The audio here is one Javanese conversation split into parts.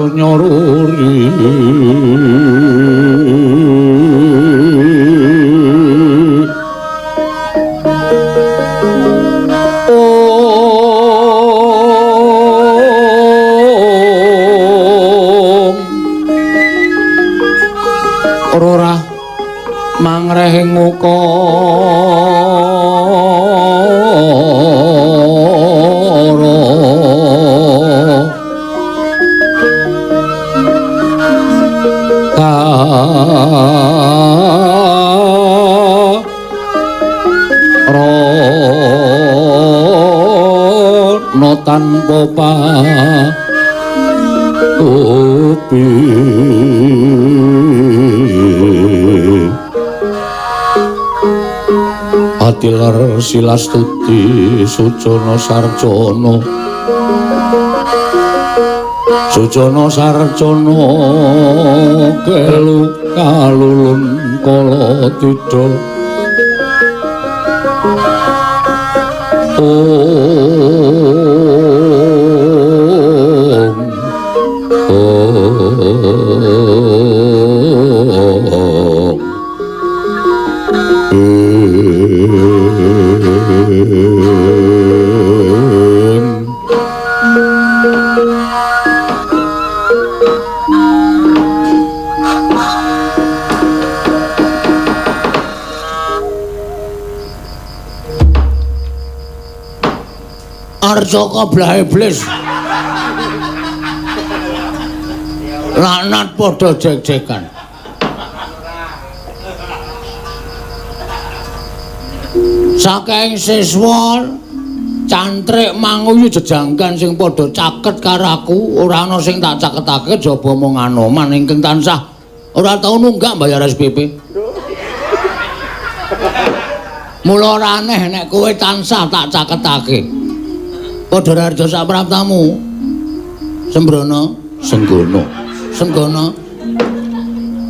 Aja nyoruri. Om Rora mangrehing ukara. Karana tanpa patupi. Atilar silastuti sujana sarjana, sujana sarjana kelu kalulun kala tidha. Om Om Arjaka belah iblis. Laknat padha jek-jekan. Saking siswa cantrik manguyu jejanggan sing padha caket karo aku, ora ana sing tak caketake jaba mung Anoman ingkang tansah ora tau nunggak bayar SPP. Mula ora aneh nek kowe tansah tak caketake. Padha raharja sak praptamu. Sembrono, Senggono, Senggono.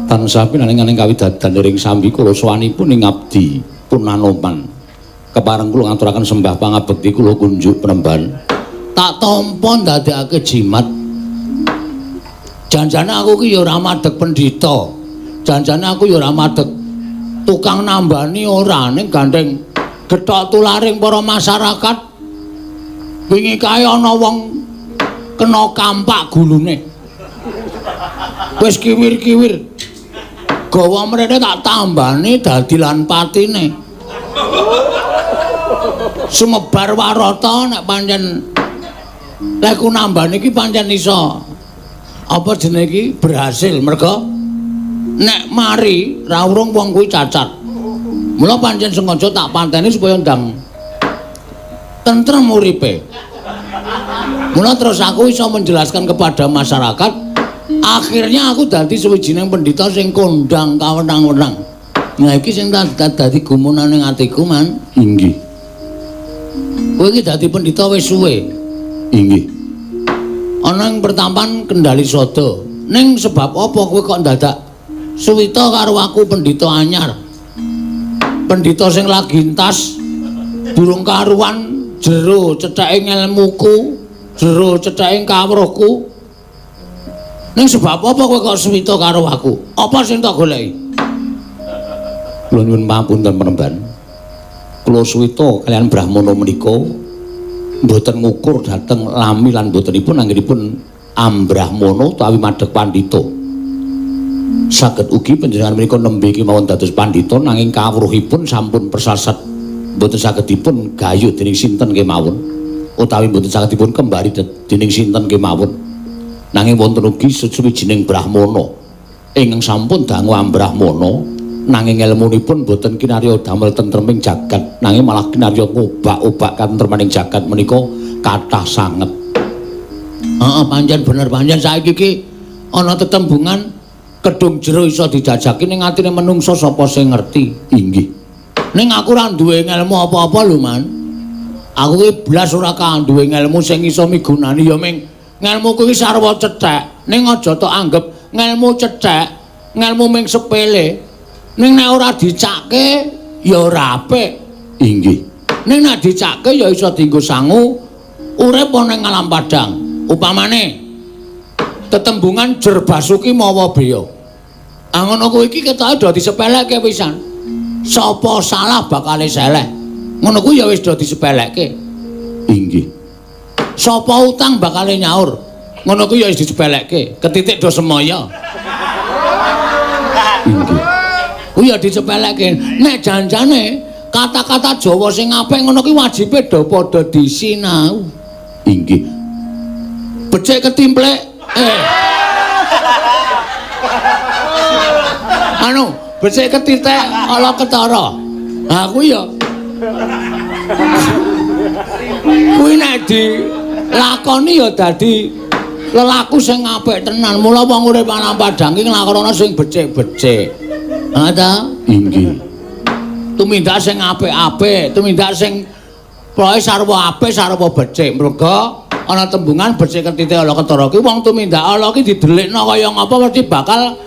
Tansah pinaringaning kawidadan ring sambi kula sowanipun ing abdi pun Anoman. Kepareng kula ngaturaken sembah pangabekti kula kunjuk penemban. Tak tampa ndadekake jimat. Janjane aku ki ya ora madheg pendhita. Janjane aku ya ora madheg tukang nambani ora, ning gandeng gethok tularing para masyarakat. Wingi kae ana wong kena kampak gulune. Wis kiwir-kiwir. Gawa mrene tak tambani dadi lan patine. Sumebar warata nek pancen leku nambani iki pancen iso apa jenenge iki berhasil merga nek mari ra urung wong kuwi cacat. Mula pancen sengaja tak panteni supaya ndang tentrem uripe. Mula terus aku iso menjelaskan kepada masyarakat, akhirnya aku dadi suwijining pendhita sing kondang kawenang-wenang. Nah iki sing dadi gumunane atiku, Man. Inggih. Kowe iki dadi pendhita wis suwe. Inggih. Ana ing pertampan Kendali Sada. Ning sebab apa kowe kok ndadak suwita karo aku pendhita anyar? Pendhita sing lagi entas durung karuan jero cetheke ngelmuku, jero cetheke kawruhku. Ning sebab apa kowe kok suwita karo aku? Apa sing tak goleki? Kula nyuwun pamunten penemban. Kula suwita kaliyan Brahmana menika mboten ngukur dhateng lami lan mbotenipun anggenipun ambrahmana utawi madheg pandhita. Saged ugi panjenengan menika nembe kemawon dados pandhita nanging kawruhipun sampun persasat mboten saged dipun gayuh dening sinten kemawon utawi mboten saged dipun kembari dening sinten kemawon. Nanging wonten ugi suwijining brahmana ingkang sampun dangu ambrahmana nanging elmunipun boten kinarya damel tentreming jagat nanging malah kinarya ngobak-obak katentremaning jagat menika kathah sanget. Heeh, pancen bener, pancen saiki iki ana tetembungan kedung jero iso dijajaki ning atine menungsa sapa sing ngerti. Inggih. Ning aku ora duwe ngelmu apa-apa lho, Man. Aku ki blas ora duwe ngelmu sing iso migunani ya ming ngelmuku iki sarwa cethek. Ning aja tok anggep ngelmu cethek, ngelmu ming sepele. Ning nek ora dicake ya ora apik. Inggih. Ning nek dicake ya iso dienggo sangu urip ana ing alam padang. Upamane Tetembungan jer basuki mawa beya. Ah ngono kuwi iki ketoke do disepelekke pisan. Sapa salah bakale seleh. Ngono kuwi ya wis do disepelekke. Inggih. Sapa utang bakale nyaur. Ngono kuwi ya wis disepelekke. Ketitik do semaya. Inggih. Kuwi ya disepelekke. Nek janjane kata-kata Jawa sing apik ngono kuwi wajibe do padha disinau. Inggih. Becik ketimplek. Anu, becik ketitik ala ketara. Ha kuwi ya. Kuwi nek dilakoni ya dadi lelaku sing apik tenan. Mula wong urip ana padhang iki nglakonono sing becik-becik. Ha ta? Inggih. Tumindak sing apik-apik, tumindak sing pokoke sarwa apik, sarwa becik. Merga ana tembungan becik ketitik ala ketara ki wong tumindak ala ki didelikno kaya ngapa mesti bakal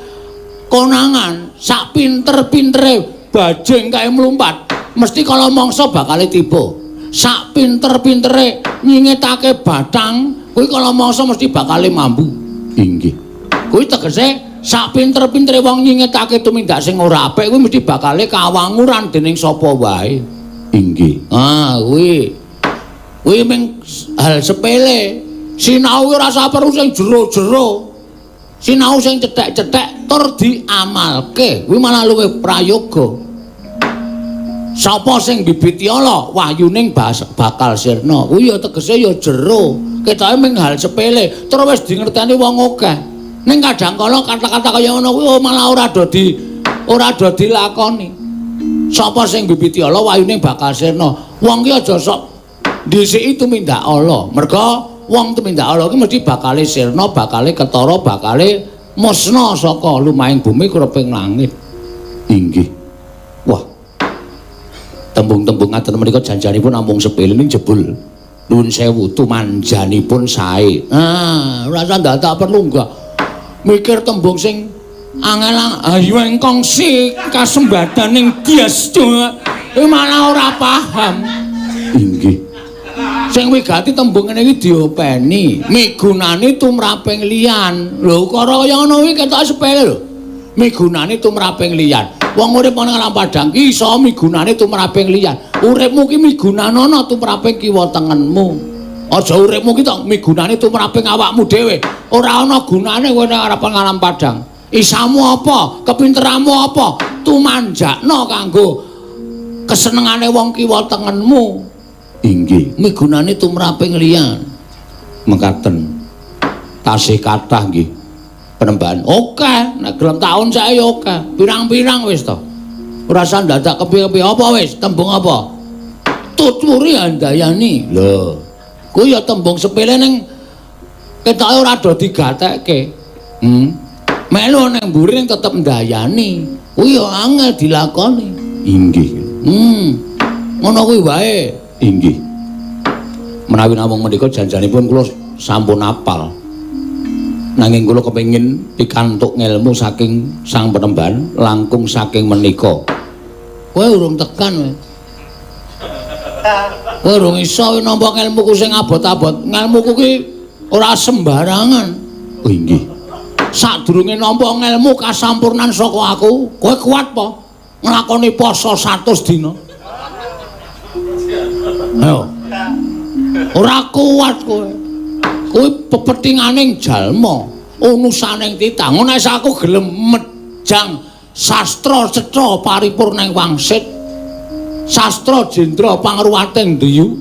konangan. Sak pinter-pintere bajing kae mlumpat, mesti kala mangsa bakale tiba. Sak pinter-pintere nyingetake bathang, kuwi kala mangsa mesti bakale mambu. Inggih. Kuwi tegese sak pinter-pintere wong nyingetake tumindak sing ora apik kuwi mesti bakale kawanguran dening sapa wae. Inggih. Ah, kuwi. Kuwi mung hal sepele. Sinau ora usah perlu sing jero-jero. Sinau sing cethek-cethek tur diamalke. Kuwi malah luwih prayoga. Sapa sing bibiti ala wahyuning bakal sirna. Kuwi ya tegese ya jero. Ketoke mung hal sepele, tur wis dingerteni wong akeh. Ning kadang kala kata-kata kaya ngono kuwi malah ora do dilakoni. Sapa sing bibiti ala wahyuning bakal sirna. Wong ki aja sok dhisiki tumindak ala. Merga wong tumindak ala ki mesti bakale sirna, bakale ketara, bakale musna saka lumahing bumi kreping langit. Inggih. Wah. Tembung-tembung ngaten menika janjanipun namung sepele ning jebul nuwun sewu tumanjanipun sae. Ah, ora usah ndadak perlu enggak mikir tembung sing angel ayu ingkang si kasembadaning bias kuwi malah ora paham. Inggih. Sing wigati tembung ngene iki diopeni, migunani tumraping liyan. Lho ukara kaya ngono kuwi ketoke sepele lho. Migunani tumraping liyan. Wong urip ana alam padhang ki iso migunani tumraping liyan. Uripmu ki migunanana tumraping kiwa tengenmu. Aja uripmu ki tok migunani tumraping awakmu dhewe. Ora ana gunane kowe nek arep alam padhang. Isamu apa? Kepinteranmu apa? Tumanjakno kanggo kesenengane wong kiwa tengenmu. Inggih, migunani tumraping liyan. Mekaten. Tasih kathah nggih penembahan. Oke, nek gelem taun sae ya oke. Pirang-pirang wis to. Ora usah ndadak kepiye-kepiye apa wis, tembung apa? Tuturi handayani. Lho. Kuwi ya tembung sepele ning ketoke ora do digatekke. Melu ning mburi ning tetep ndayani. Kuwi ya angel dilakoni. Inggih. Ngono kuwi wae. Inggih. Menawi namung menika janjanipun kula sampun apal. Nanging kula kepengin pikantuk ngelmu saking sang penemban langkung saking menika. Kowe urung tekan kowe. Kowe urung iso nampa ngelmuku sing abot-abot. Ngelmuku ki ora sembarangan. Oh inggih. Sadurunge nampa ngelmu kasampurnan saka aku, kowe kuat po nglakoni poso 100 dina? Ayo. Ora kuat kowe. Kuwi pepetinganing jalma, unusaning titah. Ngono nek aku gelem mejang sastra cetha paripurna ing wangsit. Sastra jendra pangruwating diyu,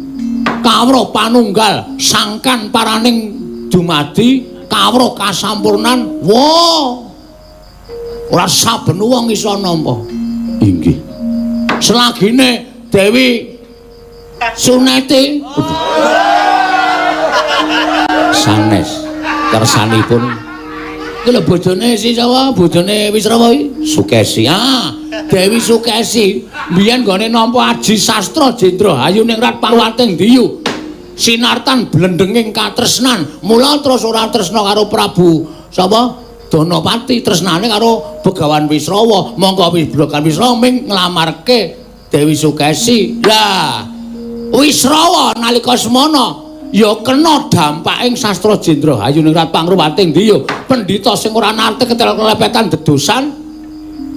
kawruh panunggal sangkan paraning dumadi, kawruh kasampurnan. Wah. Ora saben wong iso nampa. Inggih. Selagine Dewi Suneti sanes kersanipun iki lho bojone si sapa? Bojone Wisrawa iki Sukesi. Ah, Dewi Sukesi mbiyen nggone nampa aji sastra jendra hayuning rat pangwating diyu sinartan blendenging katresnan. Mula terus ora tresna karo Prabu sapa? Danapati, tresnane karo Begawan Wisrawa. Mongko Begawan Wisrawa ming nglamarke Dewi Sukesi. Lah Wisrawa nalika semana Ya kena dampaking sastra Jendra Hayuningrat pangruwating ndi ya pendhita sing ora nate ketel-kelepetan dedosan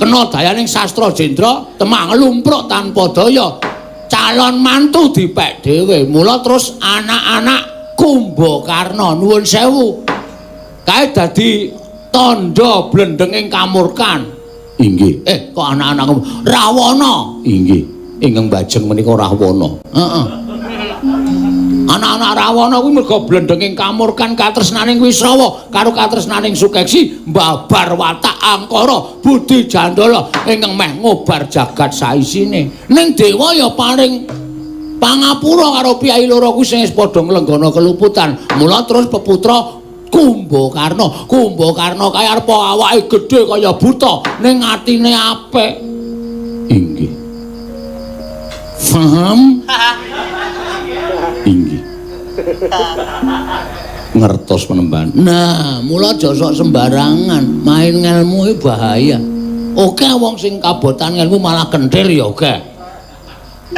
kena dayaning sastra Jendra temang lumpruk tanpa daya. Calon mantu dipek dhewe. Mula terus anak-anak Kumbakarna nuwun sewu kae dadi tandha blendenging kamurkan. Inggih. Kok anak-anak Rawana? Inggih. Ingkang bajeng menika Rahwana. Heeh. Anak-anak Rawana kuwi merga blendenging kamurkan katresnaning Wisrawa karo katresnaning Sukeksi mbabar watak angkara budi jandala ingkang meh ngobar jagat saisine. Ning dewa ya paring pangapura karo piyai loro kuwi sing wis padha nglenggana keluputan. Mula terus peputra Kumbakarna. Kumbakarna kae arep awake gedhe kaya buta ning atine apik. Inggih. Faham? Inggih. Ngertos penemban. Nah, mula aja sok sembarangan main ngelmu iki bahaya. Oke wong sing kabotan ngelmu malah kenthir ya oke.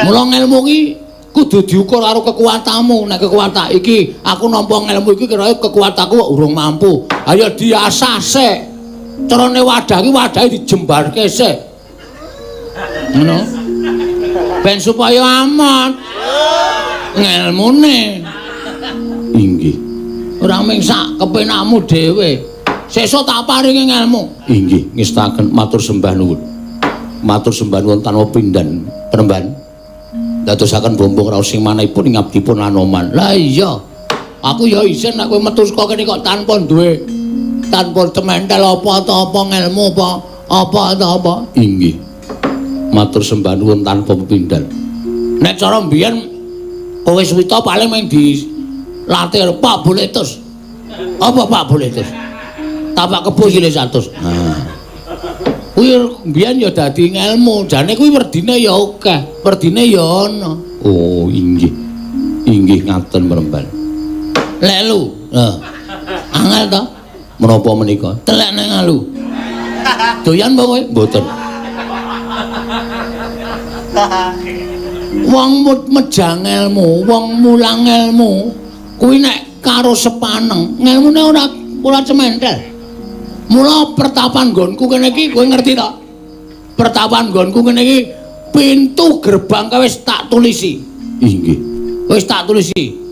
Mula ngelmu iki kudu diukur karo kekuatanmu. Nek kekuatan iki aku nampa ngelmu iki kira kekuatanku urung mampu. Ayo diasah sik. Carane wadah iki wadahe dijembarke sik. Ngono. Ben supaya aman. Ngelmune. Inggih. Ora mung sak kepenakmu dhewe. Sesuk tak paringi ngelmu. Inggih, ngestaken matur sembah nuwun. Matur sembah nuwun tanpa pindhan penemban. Dadosaken bombong raos sing manahipun ing abdipun Anoman. Lah iya. Aku ya isin nek kowe metu saka kene kok tanpa duwe tanpa cementel apa ta apa ngelmu apa apa ta apa. Inggih. Matur sembah nuwun tanpa pepindhan. Nek cara mbiyen kowe suwita paling mung dilatih Pak Boletus. Apa Pak Boletus? Tapak kebo sile 100. Nah. Kuwi mbiyen ya dadi ngelmu, jane kuwi werdine ya akeh, werdine ya ana. Oh, inggih. Inggih ngaten mremban. Lelu. Heeh. Angel to? Menapa menika? Telek nang alu. Doyan apa kowe? Mboten. Wong mejang ngelmu, wong mulang ngelmu, kuwi nek karo sepaneng, ngelmune ora cementel. Mula pertapan nggonku kene iki kowe ngerti to? Pertapan nggonku kene iki pintu gerbang kae wis tak tulisi. Inggih. Wis tak tulisi.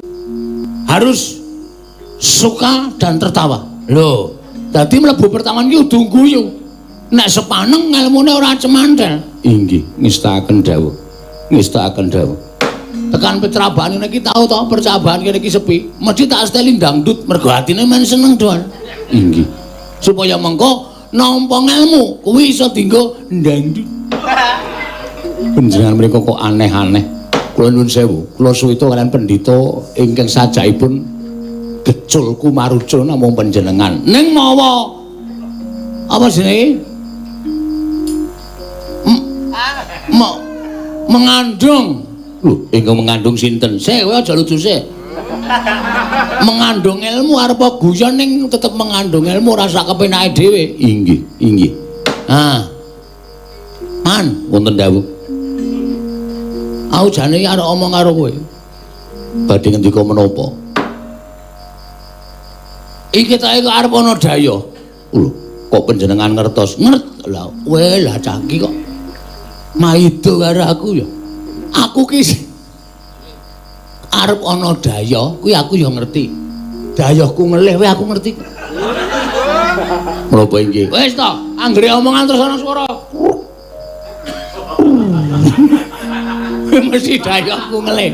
Harus suka dan tertawa. Lho, dadi mlebu pertapan iki kudu guyu. Nek sepaneng ngelmune ora cemantel. Inggih, ngestakaken dawuh. Ngestakaken dawuh. Tekan percabaan ngene iki tau to, percabaan kene iki sepi. Mesti tak seteli dangdut mergo atine men seneng doan. Inggih. Supaya mengko nampa ngelmu kuwi iso dienggo ndangdut. Panjenengan mriku kok aneh-aneh. Kula nuwun sewu, kula suwita kalian pendhita ingkang sajakipun gecul kumarucul namung panjenengan. Ning mawa apa jenenge? Mengandung. Lho, ingkang mengandung sinten? Sik, kowe aja lucu sik. Mengandung ilmu arep guyon ning tetep mengandung ilmu ora sak kepenake dhewe. Inggih, inggih. Ah. Man, wonten dawuh. Aku jane arep omong karo kowe. Badhe ngendika menapa? Iki ta iki arep ana daya. Lho, kok panjenengan ngertos? Ngert. Lah, kowe lah cah iki kok maido karo aku ya. Aku ki arep ana daya, kuwi aku ya ngerti. Dayahku ngelih kuwi aku ngerti. Menapa inggih? Wis to, anggere omongan terus ana swara. Mesti dayahku ngelih.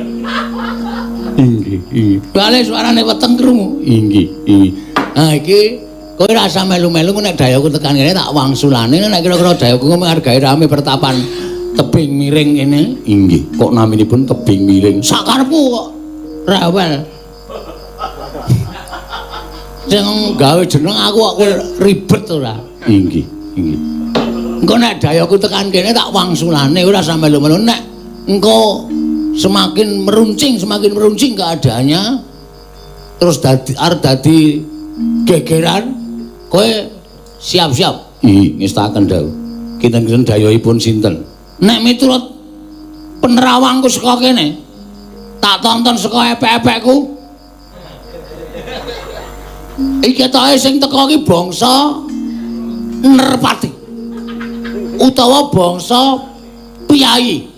Inggih, inggih. Bale suarane weteng krungu. Inggih, inggih. Nah iki kowe ora usah melu-melu nek dayahku tekan kene tak wangsulane nek kira-kira dayahku menghargai rame pertapan tebing miring ini. Inggih, kok naminipun tebing miring? Sakarepku kok rewel. Sing gawe jeneng aku kok ribet ora. Inggih, inggih. Engko nek dayaku tekan kene tak wangsulane ora usah melu-melu nek engko semakin meruncing keadaannya terus dadi arep dadi gegeran kowe siap-siap. Ih, ngestaken dawuh. Kinten-kinten dayahipun sinten? Nek miturut penerawangku saka kene tak tonton saka epek-epekku Iki ketoke sing teka iki bangsa Nerpati. Utawa bangsa piyayi.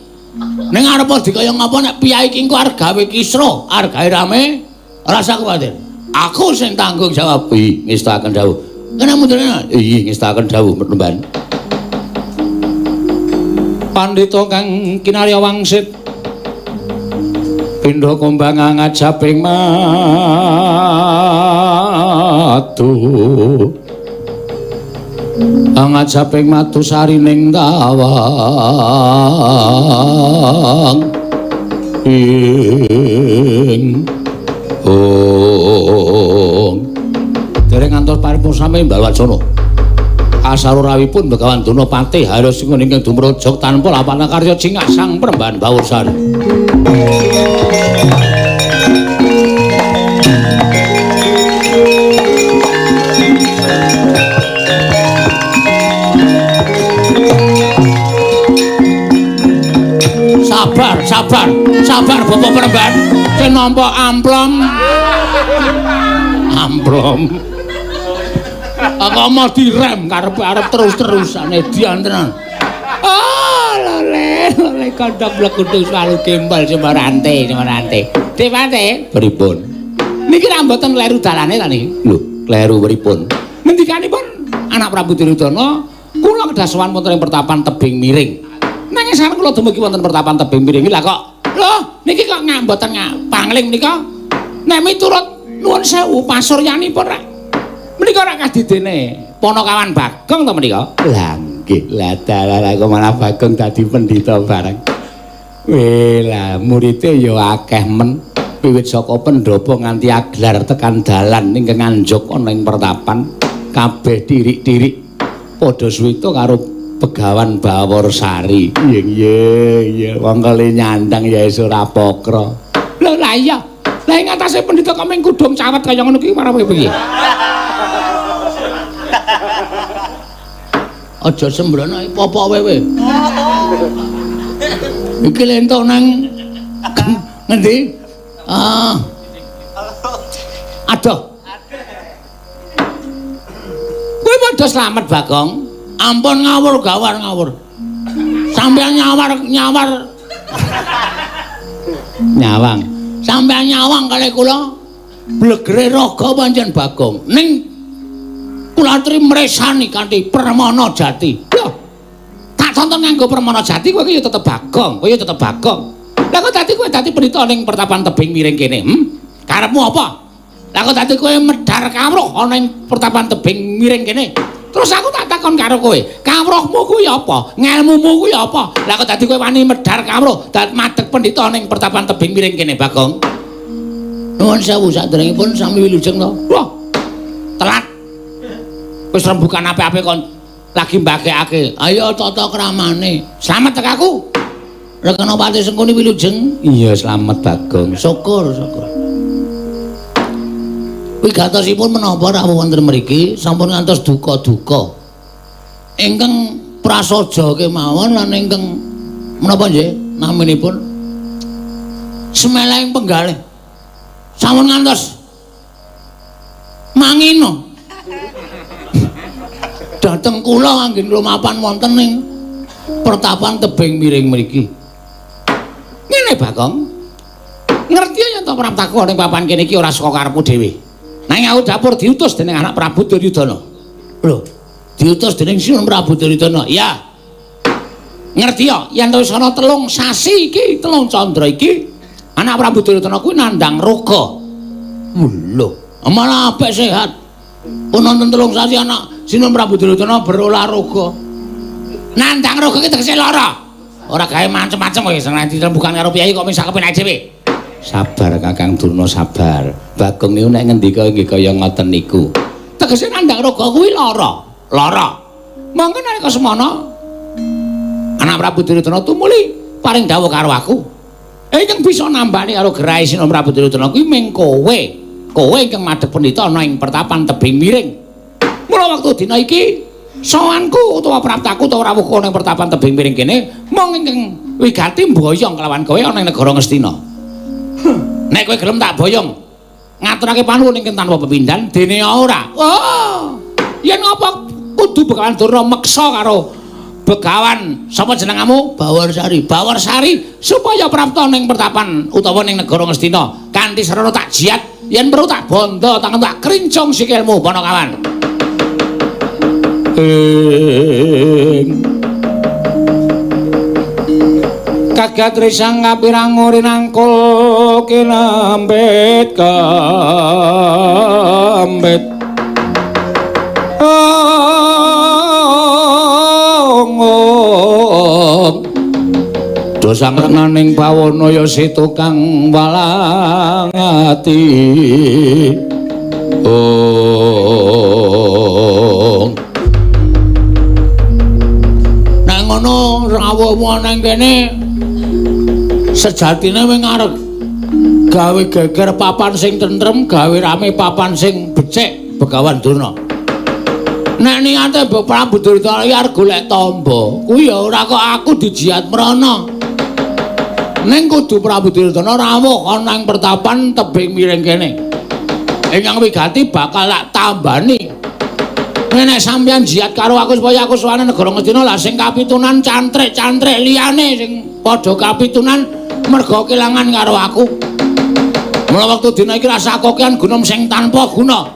Ning arep dikaya ngapa nek piyayi iki engko arep gawe kisruh, arep gawe rame, rasa kuwatir. Aku sing tanggung jawab. Ih, ngestakaken dawuh. Kena mundurne. Iya, ngestakaken dawuh Pernemban. Pandhita kang kinarya wangsit pindha kumbang ngajaping madu. Ngajaping madu sarining tawang. Ing ong. Dereng ngantos paripun sami Balwacana. Asarurawipun Begawan Durna patih harus ingkang dumrojog tanpa lapana karya cingak sang Peremban Bawursari. Sabar, sabar, sabar Bapak Peremban. Sing nampa amplom. Amplom. Aku mau direm karepe arep terus-terusan edian tenan. Ah, lole, lole kandhang mlekutung swalu gembal semarante, semarante. Depate, pripun? Niki ra mboten kleru dalane ta niki? Lho, kleru pripun? Ngendikanipun anak Prabu Duryudana, kula kedah sowan wonten ing pertapan tebing miring. Nanging sareng kula dumugi wonten pertapan tebing miring lha kok lho, niki kok mboten pangling menika. Nek miturut nuwun sewu pasuryanipun rak menika ora kadidene Panakawan Bagong to menika? Lah nggih, lah dalah kok malah Bagong dadi pendhita bareng. Weh lah murite ya akeh men. Wiwit saka pendhapa nganti aglar tekan dalan ingkang nganjuk ana ing pertapan kabeh tirik-tirik padha suwita karo Begawan Baworsari. Iya iya iya wong kali nyandang ya wis ora pokro. Lho lah iya. Lah ing atase pendhita kok mung kudung cawet kaya ngono ki marang piye? Aja sembrono popok wewe. Iki lentok nang ngendi? Ah. Aduh. Kowe padha slamet Bagong. Ampun ngawur gawar ngawur. Sampeyan nyawar nyawar. Nyawang. Sampeyan nyawang kalih kula blegere raga pancen Bagong. Ning kula atri mresani kanthi permana jati. Lho, tak tonton nganggo permana jati kowe iki ya tetep Bagong, kowe ya tetep Bagong. Lah kok dadi kowe dadi pendhita ning pertapan tebing miring kene, Karepmu apa? Lah kok dadi kowe medhar kawruh ana ing pertapan tebing miring kene. Terus aku tak takon karo kowe, kawruhmu kuwi apa? Ngelmumu kuwi apa? Lah kok dadi kowe wani medhar kawruh, dadi madeg pendhita ning pertapan tebing miring kene, Bagong. Nuwun sewu saderengipun sami wilujeng to. Wah. Telat. Wis rembukan apik-apik kon lagi mbagekake. Ayo tata kramane. Slamet tek aku. Rekana Pati Sengkuni wilujeng. Iya, slamet Bagong. Syukur, syukur. Wigatosipun menapa rawuh wonten mriki sampun ngantos duka-duka. Ingkang prasaja kemawon lan ingkang menapa nggih naminipun semeleng penggalih. Sampun ngantos mangino. Dateng kula anggen lumapan wonten ing pertapan tebing miring mriki. Ngene Bagong. Ngerti yen to praptaku ning papan kene iki ora saka karepku dhewe. Nanging aku dapur diutus dening anak Prabu Duryudana. Lho, diutus dening Sinuhun Prabu Duryudana. Iya. Ngerti ya yen wis ana 3 sasi iki, 3 candra iki, anak Prabu Duryudana kuwi nandhang roga. Lho, malah apik sehat. Pun nonton 3 sasi anak Sinuhun Prabu Duryudana berolah roga. Nandhang roga iki tegese lara. Ora gawe macem-macem kowe sing dirembukan karo piyayi kok mung kepenak dhewe. Sabar Kakang Durna sabar. Bagong niku nek ngendika nggih kaya ngoten niku. Tegese nandhang roga kuwi lara. Lara. Monggo nalika semana anak Prabu Duryudana tumuli paring dawuh karo aku. Ingkang bisa nambani karo gerahe Sinuhun Prabu Duryudana kuwi mung kowe. Kowe ingkang madhep pendhita ana ing pertapan tebing miring. Mula wektu dina iki sowanku utawa praptaku utawa rawuhku ana ing pertapan tebing miring kene mung ingkang wigati mboyong kelawan kowe ana ing negara Ngastina. Nek kowe gelem tak boyong Ngaturake panuwun ingkang tanpa pepindhan dene ora. Oh. Yen ngapa kudu Begawan Durna meksa karo Begawan sapa jenengamu? Bawarsari. Bawarsari supaya prapta ning pertapan utawa ning negara Ngastina kanthi sarana tak jiat yen perlu tak bondo tangan tak krincung sikilmu Panakawan. Ing kagat risang kapirang rinangkul kinambit kambit. Dosa ngrenaning bawana ya si tukang walang ati. Oh. Nang ngono rawuhmu nang kene sejatine wing arep gawe geger papan sing tentrem, gawe rame papan sing becik Begawan Durna. Nek niate Prabu Duryudana iki arep golek tamba, kuwi ya ora kok aku dijiat mrana. Ning kudu Prabu Duryudana rawuh ana ing pertapan tebing miring kene. Ingkang wigati bakal tak tambani. Nek sampeyan jiat karo aku supaya aku sowane negara Ngastina, lah sing kapitunan cantrik-cantrik liyane sing padha kapitunan merga kelangan karo aku. Mula wektu dina iki rasa kokean gunung sing tanpa guna.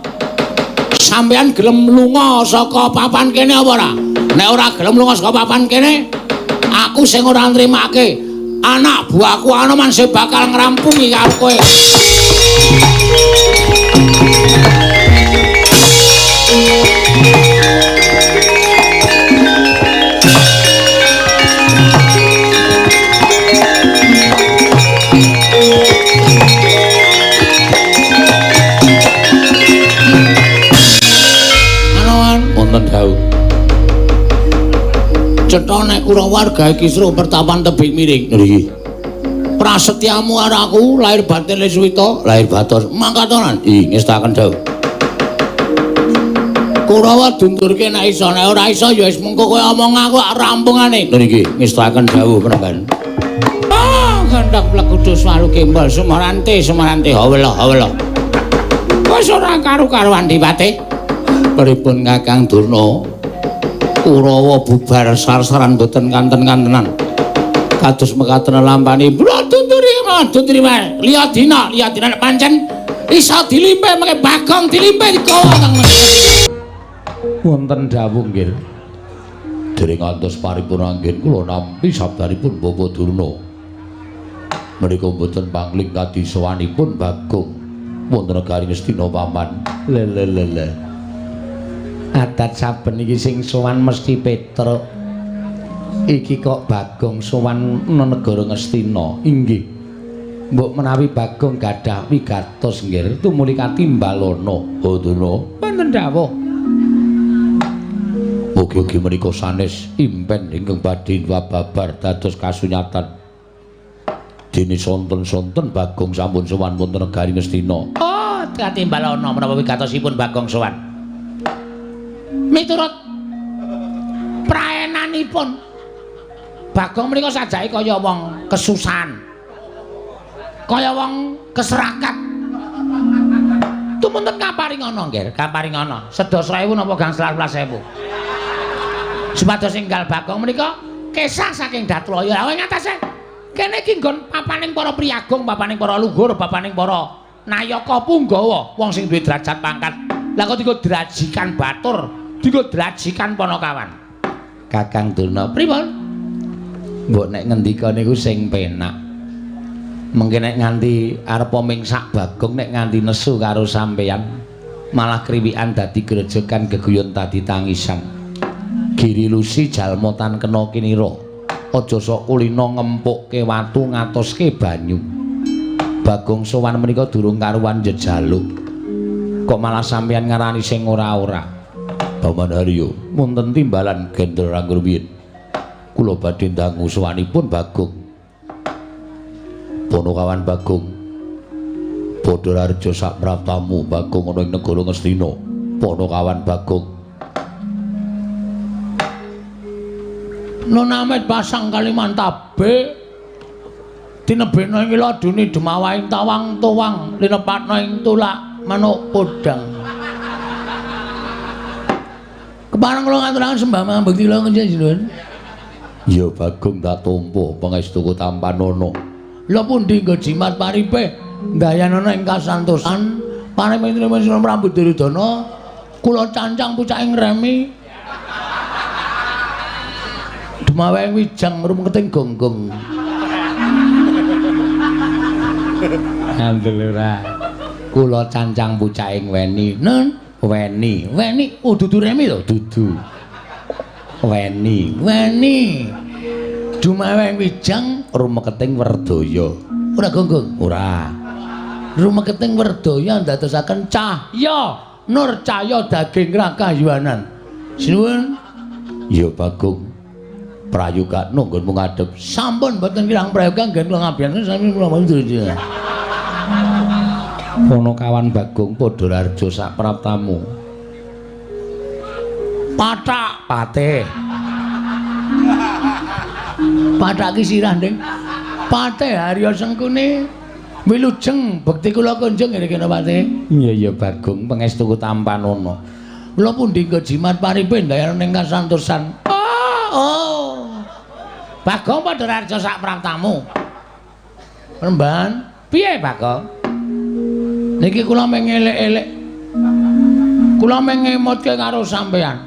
Sampeyan gelem lunga saka papan kene apa ora? Nek ora gelem lunga saka papan kene, aku sing ora nrimake. Anak buahku Anoman sing bakal ngrampungi karo kowe. Anoman wonten dawuh. Cetha nek Kurawa gawe kisruh pertapan tebing miring. Nggih. Prasetyamu karo aku lahir batin Leswita, lahir batos mangkatonan. Ih, ngestaken dawuh. Kurawa dundurke nek iso, nek ora iso ya wis mengko kowe omong aku rampungane. Nggih, ngestaken dawuh penemban. Ah, gendhak plekudu swaru gembol sumarante sumarante hawela hawela. Wis ora karu-karuan dipate. Pripun Kakang Durna? Kurawa bubar sar-saran boten kanten-kantenan. Kados mekaten lampani, "Bro dunduri, dunduri wae. Liya dina, liya dina nek pancen iso dilimpe mengke Bagong dilimpe digawa teng Wonten dawuh nggih. Dereng ngantos paripurna anggen kula nampi sabdanipun Bapak Durna. Menika mboten pangling kadisowanipun Bagong wonten negari Ngastina paman. Le le le le. Adat saben iki sing sowan mesti Petruk. Iki kok Bagong sowan nang negara Ngastina. Inggih. Mbok menawi Bagong gadah wigatos nggih tumuli katimbalana. Oh Durna, wonten dawuh. Mugi-mugi menika sanes impen ingkang badhe babar dados kasunyatan. Dene sonten-sonten Bagong sampun sowan wonten negari Ngastina. Oh, katimbalana menapa wigatosipun Bagong sowan? Miturut praenanipun Bagong menika sajake kaya wong kesusahan, kaya wong keserakat. Tumunten kaparingana nggih, kaparingana 7.000 napa gangsal 11.000. Supados enggal Bagong menika kesah saking Datlaya. Lha ing atase kene iki nggon papaning para priyagung, papaning para luhur, papaning para nayaka punggawa, wong sing duwe derajat pangkat. Lah kok dienggo drajikan batur, dienggo drajikan Panakawan. Kakang Durna, pripun? Mbok nek ngendika niku sing penak. Mengke nek nganti arep mingsak Bagong nek nganti nesu karo sampeyan, malah kriwikan dadi grejegan geguyon dadi tangisan. Giri lusi jalma tan kena kinira. Aja sok kulina ngempukke watu ngatoske banyu. Bagong sowan menika durung karuwan jejaluk. Kok malah sampeyan ngarani sing ora-ora. Paman Haryo, wonten timbalan Gendra Rangruwiyin. Kula badhe ndangu sowanipun Bagong. Panakawan Bagong. Badharareja sak praptamu Bagong ana ing negara Ngastina. Panakawan Bagong. Nonamet pasang Kalimantabe Tinebena ing ladune dumawaing tawang tuwang linepatna ing tulak manuk podang. Kepareng kula ngaturaken sembah mangabekti kula njenengan. Ya Bagong tak tampa pangestuku tampanono. Lha pundi nggo jimat paripe ndayanana ing kasantosan parimitra Prabu Duryudana kula cancang pucaking remi dumaweng wijang rumketing gonggong. Ngandel ora. Kula cancang pucaking weni. Nun weni. Weni oh dudu remi to, dudu. Weni, weni. Dumaweng wijang rumeketing werdaya. Ora gonggong, ora. Rumeketing werdaya ndadosaken cahya, nur cahya daging rakayuwanan. Sinuwun. Ya Bagong. Prayoga nggonmu ngadhep. Sampun mboten kirang prayoga nggen kula ngabiyani sami kula mboten. Ponokawan Bagong padha raja sak praptamu. Pathak patih. Pathak ki sirah, Ding. Patih Harya Sengkuni wilujeng bekti kula kunjung nggih kena patih. Iya iya Bagong pangestuku tampanono. Kula pundi nggo jimat paripe ndayana ning kasantosan. Oh, oh. Bagong padha raja sak praptamu. Remban, piye Bagong? Niki kula mung elek-elek. Kula mung ngemutke karo sampean.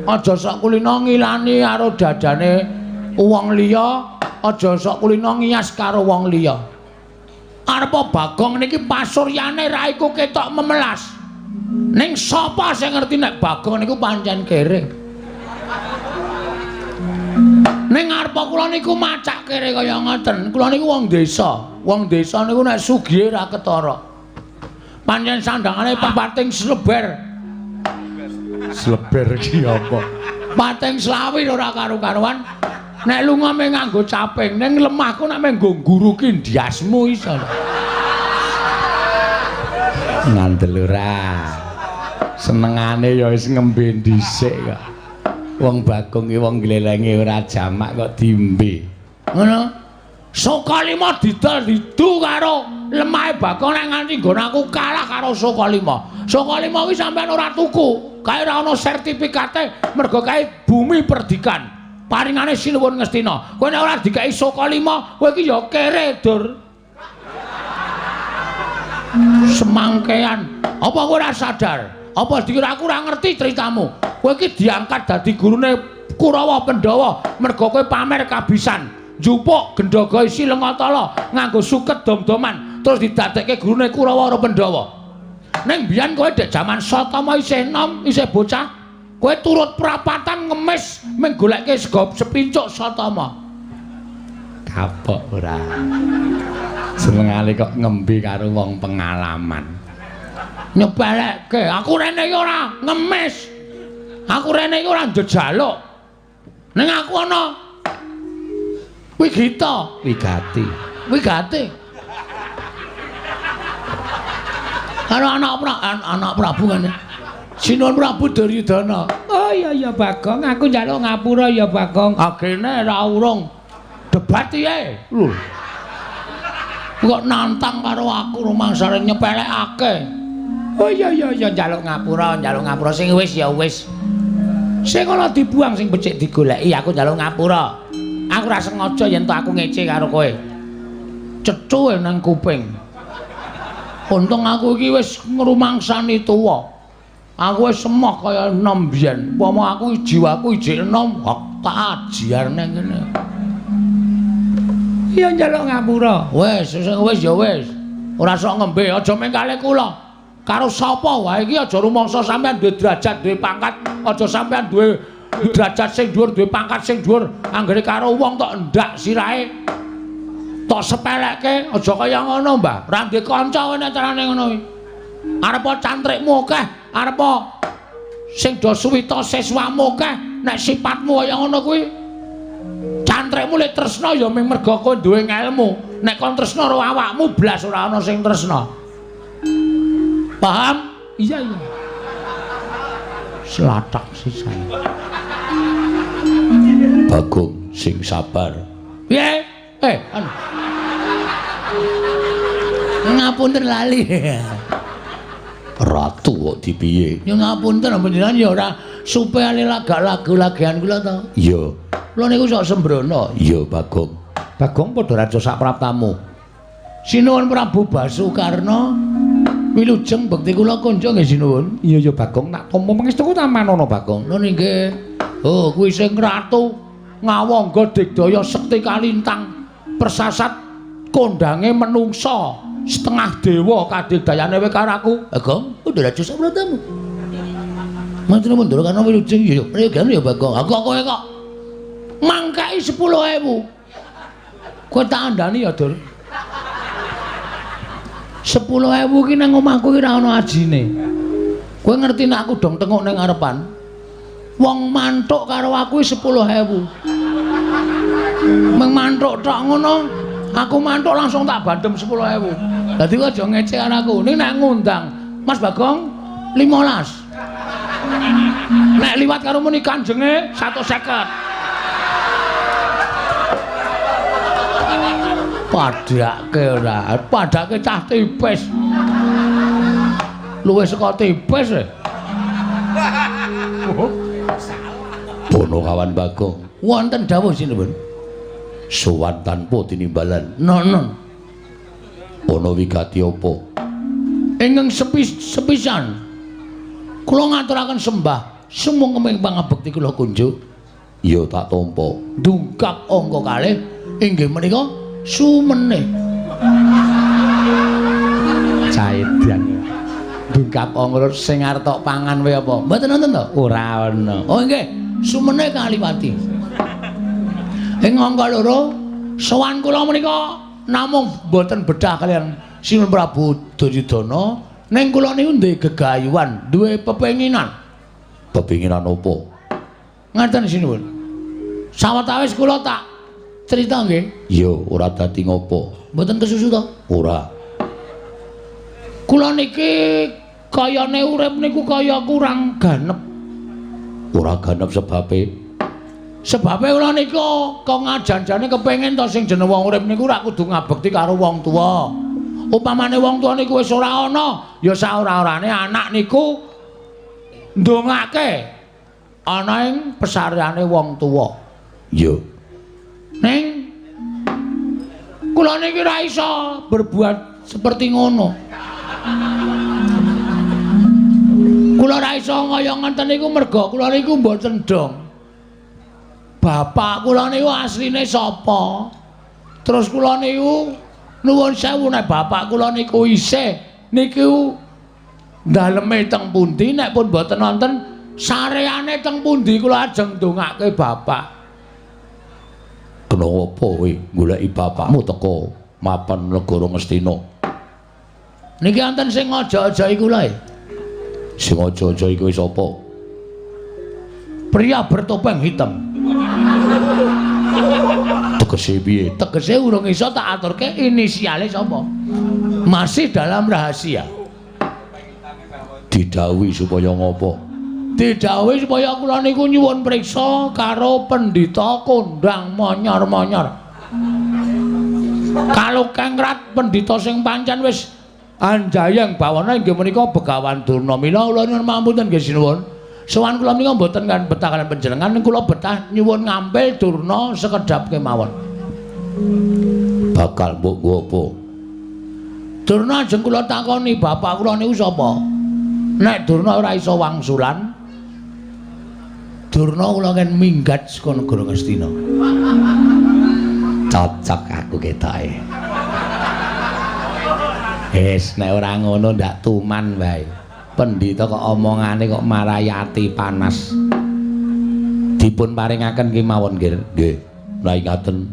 Aja sok kulina ngilani karo dadane wong liya, aja sok kulina ngiyas karo wong liya. Arepa Bagong niki pasuryane raiku ketok memelas. Ning sapa sing ngerti nek Bagong niku pancen kere? Ning arepa kula niku macak kere kaya ngoten. Kula niku wong desa. Wong desa niku nek sugihe ra ketara. Pancen sandangane pating sleber. Sleber ki apa? Pating slawi ora karu-karuan. Nek lunga mung nganggo caping, ning lemahku nek mung nggo ngguruki ndiasmu iso. Ngandel ora. Senengane ya wis ngembe dhisik kok. Wong Bagong ki wong glelenge ora jamak kok diombe. Ngono. Sukalima didol didu karo lemahe Bagong nek nganti nggon aku kalah karo Sukalima. Sukalima kuwi sampean ora tuku, kae ora ana sertifikate mergo kae bumi perdikan. Paringane Sinuwun Ngastina. Kowe nek ora dikeki Sukalima, kowe iki ya kere, Dur. Semangkean. Apa kowe ora sadar? Apa dikira aku ora ngerti ceritamu? Kowe iki diangkat dadi gurune Kurawa Pandhawa mergo kowe pamer kabisan. Njupuk gendhaga isi Lengatala nganggo suket dom-doman terus didadekke gurune Kurawa karo Pandhawa. Ning biyen kowe dek jaman Satama isih enom, isih bocah, kowe turut prapatan ngemis mung goleke sego sepincuk Satama. Kapok ora. Senengane kok ngembe karo wong pengalaman. Nyepelekke, aku rene iki ora ngemis. Aku rene iki ora njejaluk. Ning aku ana wigita, wigati. Wigati. Karo anak Prabu ngene. Sinuwun Prabu Duryudana. Oh iya iya Bagong, aku njaluk ngapura ya Bagong. Agene ra urung debat piye? Lho. Kok nantang karo aku rumangsane nyepelekake. Oh iya iya iya njaluk ngapura sing wis ya wis. Sing ana dibuang sing becik digoleki, aku njaluk ngapura. Aku ora sengaja yen to aku ngece karo kowe. Cecuhe nang kuping. Untung aku iki wis ngrumangsani tuwa. Aku wis emoh kaya enom biyen. Upama aku jiwaku ijik enom, tak ajiar nang kene. Iya njaluk ngapura. Wis, wis ya wis. Ora sok ngembe, aja mung kalih kula. Karo sapa wae iki aja rumangsa sampean duwe derajat, duwe pangkat, aja sampean duwe derajat sing dhuwur, duwe pangkat sing dhuwur, anggere karo wong tok endak sirahe. Tok sepelekke, aja kaya ngono, Mbah. Ora ndek kanca kowe nek carane ngono kuwi. Arepa cantrikmu akeh, arepa sing do suwita siswamu akeh, nek sipatmu kaya ngono kuwi cantrikmu lek tresna ya mung merga kowe duwe ngelmu. Nek kon tresna karo awakmu blas ora ana sing tresna. Paham? Iya iya. Selatak sisan. Bagong sing sabar. Piye? Anu. Ngapunten lali. Ratu kok dipiye? Ya ngapunten panjenengan ya ora supe ale lagak lagu-lagian kula to. Iya. Kula niku sok sembrono. Iya, Bagong. Bagong padha raja sak praptamu. Sinuwun Prabu Basukarna wilujeng bekti kula konco nggih sinuwun. Iya ya Bagong, tak tampa pangestuku tamanono Bagong. Nun inggih. Oh, kuwi sing ratu ngawangga digdaya sekti kalintang persasat kondange menungsa setengah dewa kadigdayane kowe karo aku. Bagong, padha raja sak praptamu. Matur nuwun Ndara Karna wilujeng ya prayogan ya Bagong. Aku kowe kok mangkai 10.000. Kowe tak andani ya, Dur. 10.000 ki nang omahku ki ora ana ajine. Kowe ngerti nek aku dong tenguk ning ngarepan. Wong mantuk karo aku 10.000. Meng mantuk tok ngono, aku mantuk langsung tak bandem 10.000. Dadi kowe aja ngece karo aku. Ning nek ngundang Mas Bagong 15. Nek liwat karo muni kanjenge 150. Padhake ora, padhake cah tipis. Luwih saka tipis e. Ponokawan Bagong. Wonten dawuh sinuwun. Sowan tanpa tinimbalan. Nono. Ana wigati apa? Ingkang sepisan kula ngaturaken sembah sumungkeming pangabekti kula kunjuk. Ya tak tampa. Dungkap angka kalih inggih menika sumene. Caedan. Dungkap angka sing arep tok pangan wae apa? Mboten wonten to? Ora ana. Oh nggih, sumene kaliwati. Ing angka loro, sowan kula menika namung mboten bedah kaliyan Sinuwun Prabu Duryudana, ning kula niku duwe gegayuhan, duwe pepenginan. Pepenginan apa? Ngaten sinuwun. Sawetawis kula tak cerita nggih. Iya, ora dadi ngopo. Mboten kesusu to? Ora. Kula niki kayane urip niku kaya kurang ganep. Ora ganep sebabe? Sebabe kula niku kok ngajan-jane kepengin to sing jeneng wong urip niku ora kudu ngabekti karo wong tuwa. Upamane wong tuwa niku wis ora ana, ya saora-orane anak niku ndongake ana ing pesareane wong tuwa. Iya. Ning kula niki ora iso berbuat seperti ngono. Kula ora iso kaya ngenten niku merga kula niku mboten dong. Bapak kula niku asline sapa? Terus kula niku nuwun sewu nek bapak kula niku isih niku daleme teng pundi, nek pun mboten wonten sareane teng pundi kula ajeng ndongake bapak. Kena apa kowe goleki bapakmu teko mapan negara Ngastina? Niki wonten sing aja-aja iku lho. Sing aja-aja iku sapa? Pria bertopeng hitam. Tegese piye? Tegese urung iso tak aturke inisiale sapa. Masih dalam rahasia. Didhawuhi supaya ngopo? Didhawuhi supaya kula niku nyuwun priksa karo pendhita kondang monyor-monyor. Kalukengrat pendhita sing pancen wis anjayeng bawana inggih menika Begawan Durna. Mila kula nyuwun pamunten nggih sinuwun. Sowan kula menika mboten kan betah kaliyan panjenengan, kula betah nyuwun ngampil Durna sekedhap kemawon. Bakal mbok nggo apa? Durna ajeng kula takoni bapak kula niku sapa? Nek Durna ora iso wangsulan, Durna kula ken minggat saka negara Ngastina. Cocok aku ketoke. Wis nek ora ngono ndak tuman wae. Pendhita kok omongane kok marai ati panas. Dipun paringaken kemawon nggih. Nggih. Lah ingaten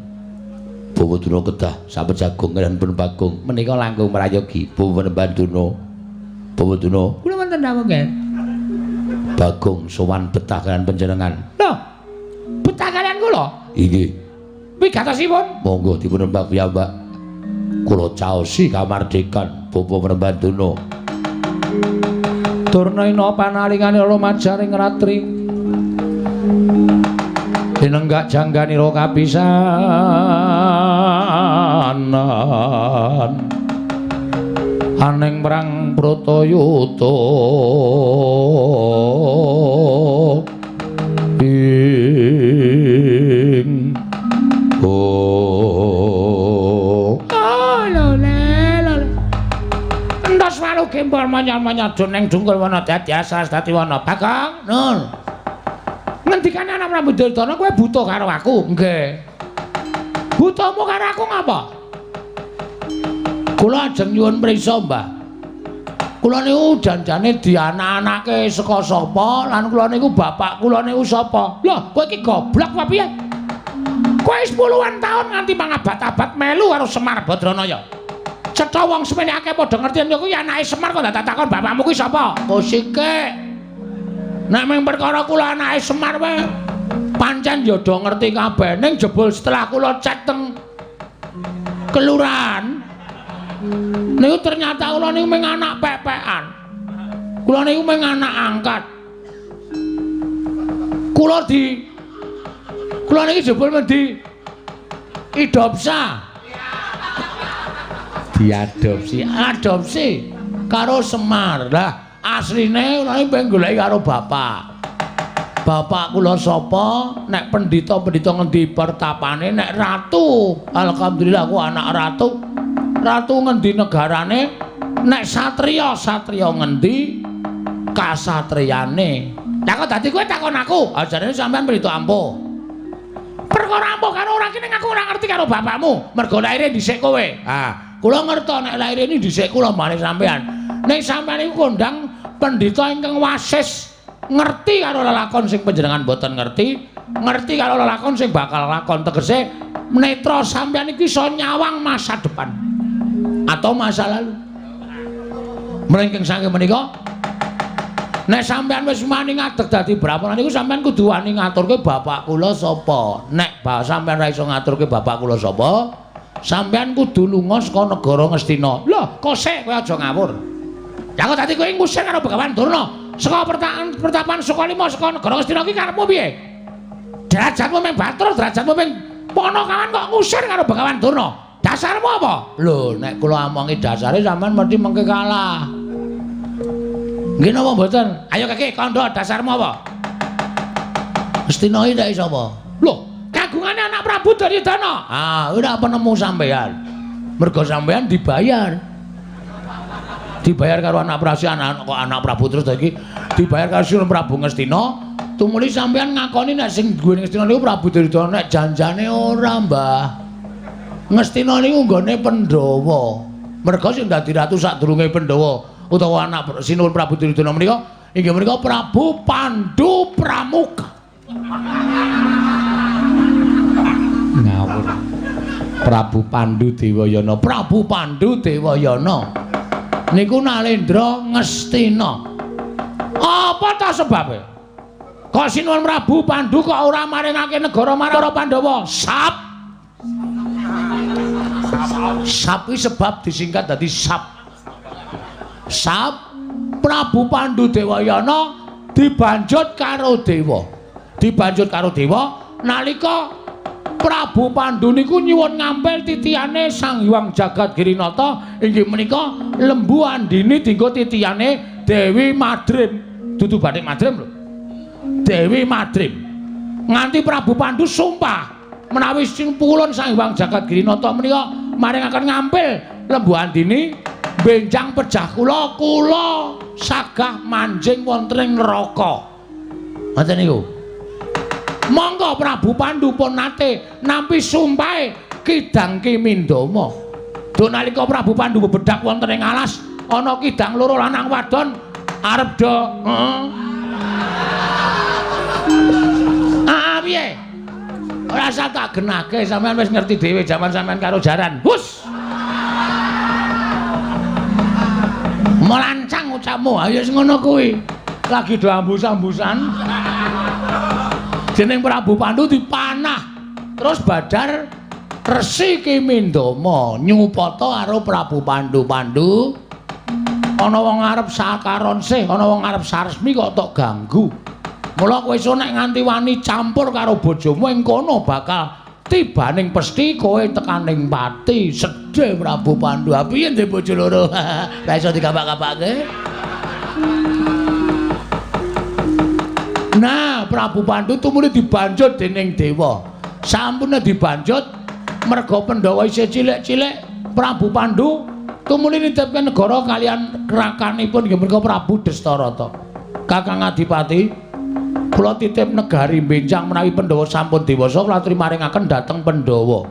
Bawa Durna kedah sampun jagung kaliyan pun Bagong. Menika langkung prayogi. Bawa Panembahan Durna. Bawa Durna. Kula wonten dawuh nggih. Bagong sowan betah kaliyan panjenengan. Lho. Betah kaliyan kula? Inggih. Wigatosipun? Monggo dipun nembak piyambak. Kula caosi kamardikan Bapak Panembahan Durna. Durna ina panalingane lumajaring ratri. Dinenggak jangganira kapisan. kahanan aning perang Bratayuda ing oh lho le entos walu gembol manyar-manyar ning dungkul wana dadi asas dadi wana Bagong Nun ngendikane anak Prabu Duryudana kowe buta karo aku nggih butamu karo aku ngapa kula ajeng nyuwun prisa Mbah kula niku janjane dianak-anake saka sapa lan kula niku bapak kula niku sapa lho kowe iki goblok apa piye kowe wis puluhan taun nganti mangabad-abad melu karo Semar Badranaya cetha wong semene akeh padha ngerti yen kuwi anake Semar kok dadak takon bapakmu kuwi sapa kosike nek mung perkara kula anake Semar wae pancen ya do ngerti kabeh ning jebul setelah kula cek teng kelurahan niku ternyata kula niku mung anak pepekan kula niku mung anak angkat kula niki jebul mendhi idopsa diadopsi adopsi karo Semar lah asline kula niku pengen goleki karo bapak bapak kula sapa nek pendhita-pendhita ngendi pertapane nek ratu alhamdulillah aku anak ratu ratu ngendi negarane nek satriya satriya ngendi kasatriyane lah kok dadi kowe takon aku ajarane sampean pendhita ampuh perkara ampuh karo ora kene aku ora ngerti karo bapakmu mergo laire dhisik kowe ah kula ngerti nek laire ini dhisik kula mari sampean ning sampean iku kondang pendhita ingkang wasis ngerti karo lelakon sing panjenengan boten ngerti ngerti karo lelakon sing bakal lakon tegese netra sampean iki iso nyawang masa depan atau masa lalu mlengking saking menika nek sampean wis wani ngadeg dadi brahmana niku sampean kudu wani ngaturke bapak kula sapa nek sampean ra iso ngaturke bapak kula sapa sampean kudu lunga saka negara Ngastina lho kosek kowe aja ngawur lha kok dadi kowe ngusir karo Begawan Durna saka pertapan Sukalima saka negara Ngastina iki karepmu piye derajatmu mung Bathara derajatmu mung Panakawan kok ngusir karo Begawan Durna dasarmu apa lho nek kula omongi dasare sampean mesti mengke kalah nggih napa mboten ayo keke kandha dasarmu apa Ngastina iki nek sapa lho kagungane anak Prabu Duryudana ah ora penemu sampean mergo sampean dibayar dibayar karo anak Prabu anak kok anak Prabu terus iki dibayar karo Sinuwun Prabu Ngastina tumuli sampean ngakoni nek sing duwe Ngastina niku Prabu Duryudana nek janjane ora Mbah Ngastina niku nggone Pandhawa mergo sing dadi ratu sadurunge Pandhawa utawa anak Sinuwun Prabu Duryudana menika inggih menika Prabu Pandu Pramuka ngawur Prabu Pandu Dewayana Prabu Pandu Dewayana niku Nalendra Ngastina apa ta sebabe kok Sinuwun Prabu Pandu kok ora maringake negara marang Pandhawa sap sap iki sebab disingkat dadi sap sap Prabu Pandu Dewayana dibanjut karo dewa nalika Prabu Pandu niku nyuwun ngampil titihane Sang Hyang Jagat Girinata inggih menika Lembu Andini dinggo titihane Dewi Madrim dudu batik Madrim lho Dewi Madrim nganti Prabu Pandu sumpah menawi sing pulun Sang Hyang Jagat Girinata menika maringaken ngampil Lembu Andini benjang pejah kula kula sagah manjing wonten ing neraka ngoten niku monggo Prabu Pandu pun nate nampi sumpahe Kidang Kimindama do nalika Prabu Pandu bebedak wonten ing alas ana kidang loro lanang wadon arep do heeh ah piye ora usah tak genake sampean wis ngerti dhewe jaman sampean karo jaran hus melancang ucapmu ayo wis ngono kuwi lagi do ambus-ambusan jeneng Prabu Pandu dipanah terus badar Resi Kimindama nyupata karo Prabu Pandu Pandu ana wong arep sakaron sih ana wong arep saresmi kok tok ganggu mula kowe iso nek nganti wani campur karo bojomu ing kono bakal Tibaning pesthi kowe tekaning pati. Sedih Prabu Pandu. Ha piye ndek bojo loro? Ra iso dikapak-kapake. Nah, Prabu Pandu tumuli dibanjut dening dewa. Sampune dibanjut merga Pandhawa isih cilik-cilik, Prabu Pandu tumuli nitipke negara kalian rakanipun inggih punika Prabu Destarata. Kakang Adipati, kula titip negari benjang menawi Pandhawa sampun dewasa kula aturi maringaken dhateng Pandhawa.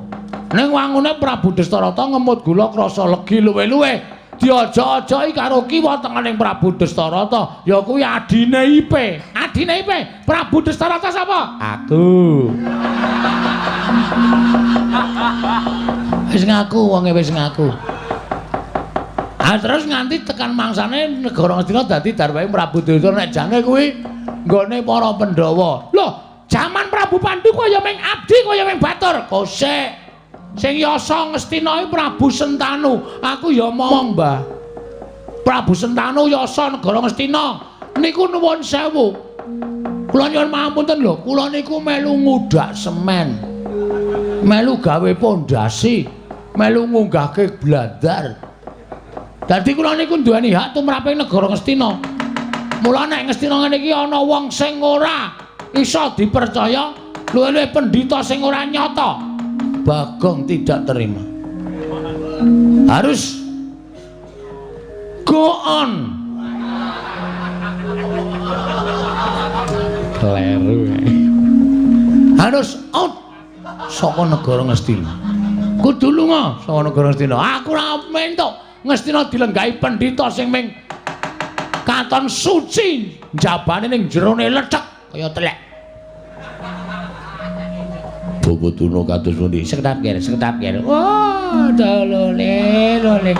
Ning wangune Prabu Destarata ngemut gula krasa legi luwe-luwe. Diaja-ajai karo kiwa tengening Prabu Destarata, ya kuwi adine Ipe. Adine Ipe, Prabu Destarata sapa? Aku. Wis ngaku wonge wis ngaku. Ah terus nganti tekan mangsane negara Ngastina dadi darwahe Prabu Duryudana nek jane kuwi nggone para Pandhawa. Loh, jaman Prabu Pandu kaya ming abdi kaya ming batur. Kosek. Sing yasa Ngastina iki Prabu Sentanu. Aku ya momong, Mbah. Prabu Sentanu yasa negara Ngastina niku nuwun sewu. Kula nyuwun pangapunten lho, kula niku melu ngudak semen. Melu gawe pondasi, melu ngunggahke blandar. Dadi kula niku duweni hak tumraping negara Ngastina. Mula nek Ngastina ngene iki ana wong sing ora iso dipercaya, luwih-luwih pendhita sing ora nyata. Bagong tidak terima. Harus go on. Kleru. Harus out saka negara Ngastina. Kudu lunga saka negara Ngastina. Aku ora mentuk Ngastina dilenggahi pendhita sing ming katon suci njabane ning jerone lethek kaya telek. Bapak Durna kados pundi? Sekedap kene, sekedap kene. Wah, dolole, dolole.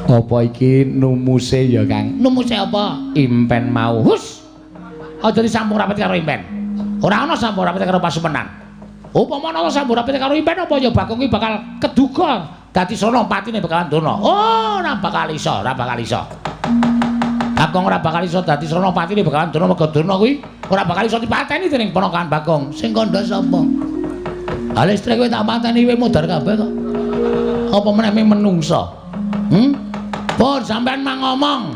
Apa iki numuse ya, Kang? Numuse apa? Impen mau. Hus. Aja disambung rapet karo impen. Ora ana sambung rapet karo pasumenan. Upama ana sambung rapet karo impen apa ya Bagong kuwi bakal keduga dadi sono patine bakalan Durna. Oh, ora bakal iso, ora bakal iso. Bagong ora bakal iso dadi srana patine bakalan Durna merga Durna kuwi ora bakal iso dipateni dening ponakan Bagong. Sing kandha sapa? Ha listrik kowe tak pateni kowe modar kabeh kok. Apa meneh ming menungsa? Pun sampean mang ngomong.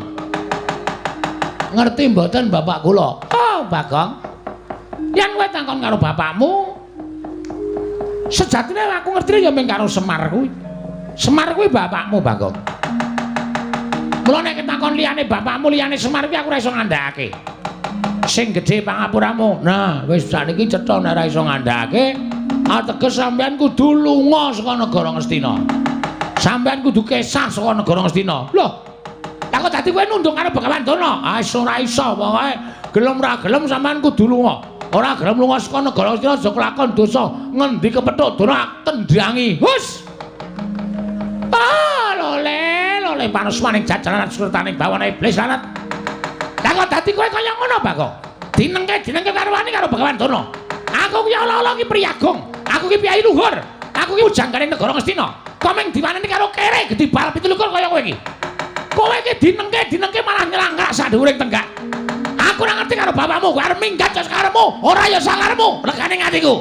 Ngerti mboten bapak kula? Oh, Bagong. Yen kowe takon karo bapakmu, sejatine aku ngerti ya ming karo Semar kuwi. Semar kuwi bapakmu, Bagong. Mula nek takon liyane bapakmu, liyane Semar kuwi aku ora iso ngandhakake. Sing gedhe pangapuramu. Nah, wis sakniki cetha nek ora iso ngandhakake, ateges sampean kudu lunga saka negara Ngastina. Sampean kudu kesah saka negara Ngastina. Loh, lha kok dadi kowe nunduk karo Begawan Durna? Ah, ora iso, pokoke gelem ora gelem sampean kudu lunga. Ora gelem lunga saka negara Ngastina aja kelakon dosa. Ngendi kepethuk Durna tendangi. Hus. Ah, lole, lole panusmaning jajaran surtaning bawana iblis lanat. Lah kok dadi kowe kaya ngono, Bagong? Dinengke-dinengke karo wani karo Begawan Durna. Aku ki ala-ala ki priyagung. Aku ki piyai luhur. Aku ki ujangganing negara Ngastina. Kok mung diwaneni karo kere gedhi bal 27 kaya kowe iki. Kowe iki dinengke-dinengke malah nyelangkrak sak dhuwuring tenggak. Aku ora ngerti karo bapakmu, kowe arep minggat ya sakarepmu, ora ya sakarepmu, regane atiku.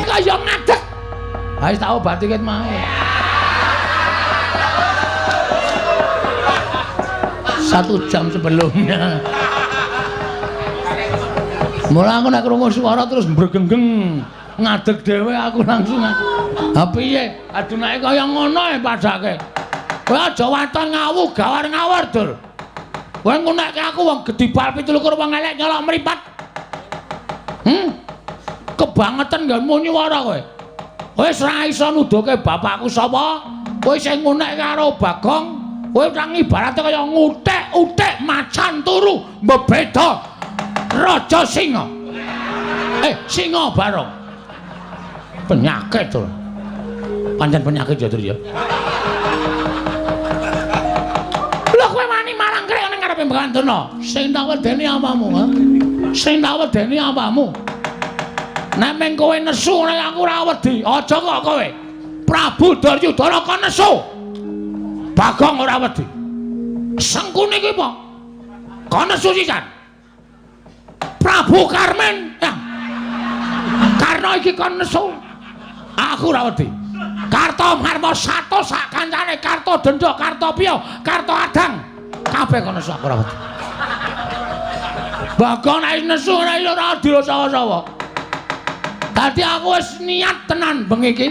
Kaya ngadeg. Ha wis tak obati ket mau. 1 jam sebelumnya. Mula aku nek krungu suara terus mbregenggeng, ngadeg dhewe aku langsung. Ha piye? Adunake kaya ngono e padake. Kowe aja waton ngawu gawar ngawur, Dur. Kowe ngunekke aku wong gedhi bal 27 wong elek nyolok mripat. Kebangetan nggonmu nyuwara kowe. Wis ra iso nuduhke bapakku sapa? Kowe sing ngunek karo Bagong, kowe nang ibarate kaya ngutik-utik macan turu mbebeda raja singa. Singa barong. Penyakit to. Pancen penyakit ya, Dur ya. Lho kowe wani marang krek ning ngarepe Begawan Durna. Sing tak wedeni apamu, ha? Sing tak wedeni apamu? Nek meng kowe nesu nek aku ora wedi. Aja kok kowe. Prabu Duryudana kon nesu. Bagong ora wedi. Sengkuni kuwi apa? Kon nesu sisan. Prabu Karmen. Ya. Karna iki kon nesu. Aku ora wedi. Kartomarma sato sak kancane, Karto Denda, Karto Piya, Karto Adang. Kabeh kon nesu aku ora wedi. Bagong nek nesu ora iso ora adil sawa-sawa. Dadi aku wis niat tenan bengi iki.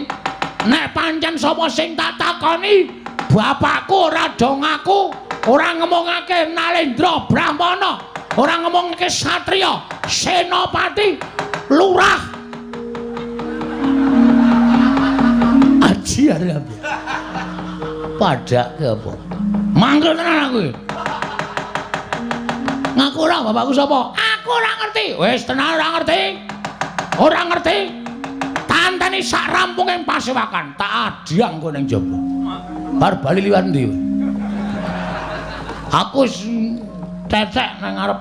Nek pancen sapa sing tak takoni, bapakku ora do ngaku, ora ngomongake Nalendra Brahmana, ora ngomongake satriya, senopati, lurah. Aji arep. Padake apa? Mangkel tenan aku. Ngaku ora bapakku sapa? Aku ora ngerti. Wis tenan ora ngerti. Ora ngerti. Tanteni sak rampunge pasewakan, tak adhyang kowe ning jaba. Bar bali liwat ndi? Aku wis tetek nang ngarep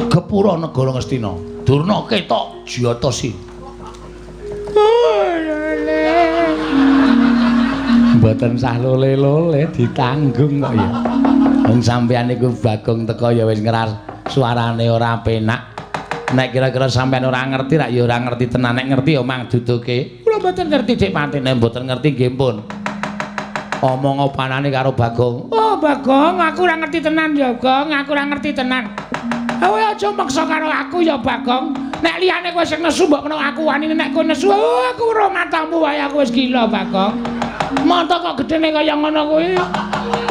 gepura negara Ngastina. Durna ketok jiyata si. Mboten sah lole-lole ditanggung kok ya. Wong sampeyan niku Bagong teko ya wis ngeras suarane ora penak. Nek kira-kira sampeyan ora ngerti rak ya ora ngerti tenan, nek ngerti ya mang duduke. Kula mboten ngerti Dik Pati, nek mboten ngerti nggih pun. Omong opanane karo Bagong. Oh Bagong, aku ora ngerti tenan ya, Gong, aku ora ngerti tenan. Kowe aja maksa karo aku ya Bagong. Nek liyane kowe sing nesu mbok menawa aku wani, nek kowe nesu oh, aku ora matamu wae aku wis gila Bagong. Mata kok gedene kaya ngono kuwi.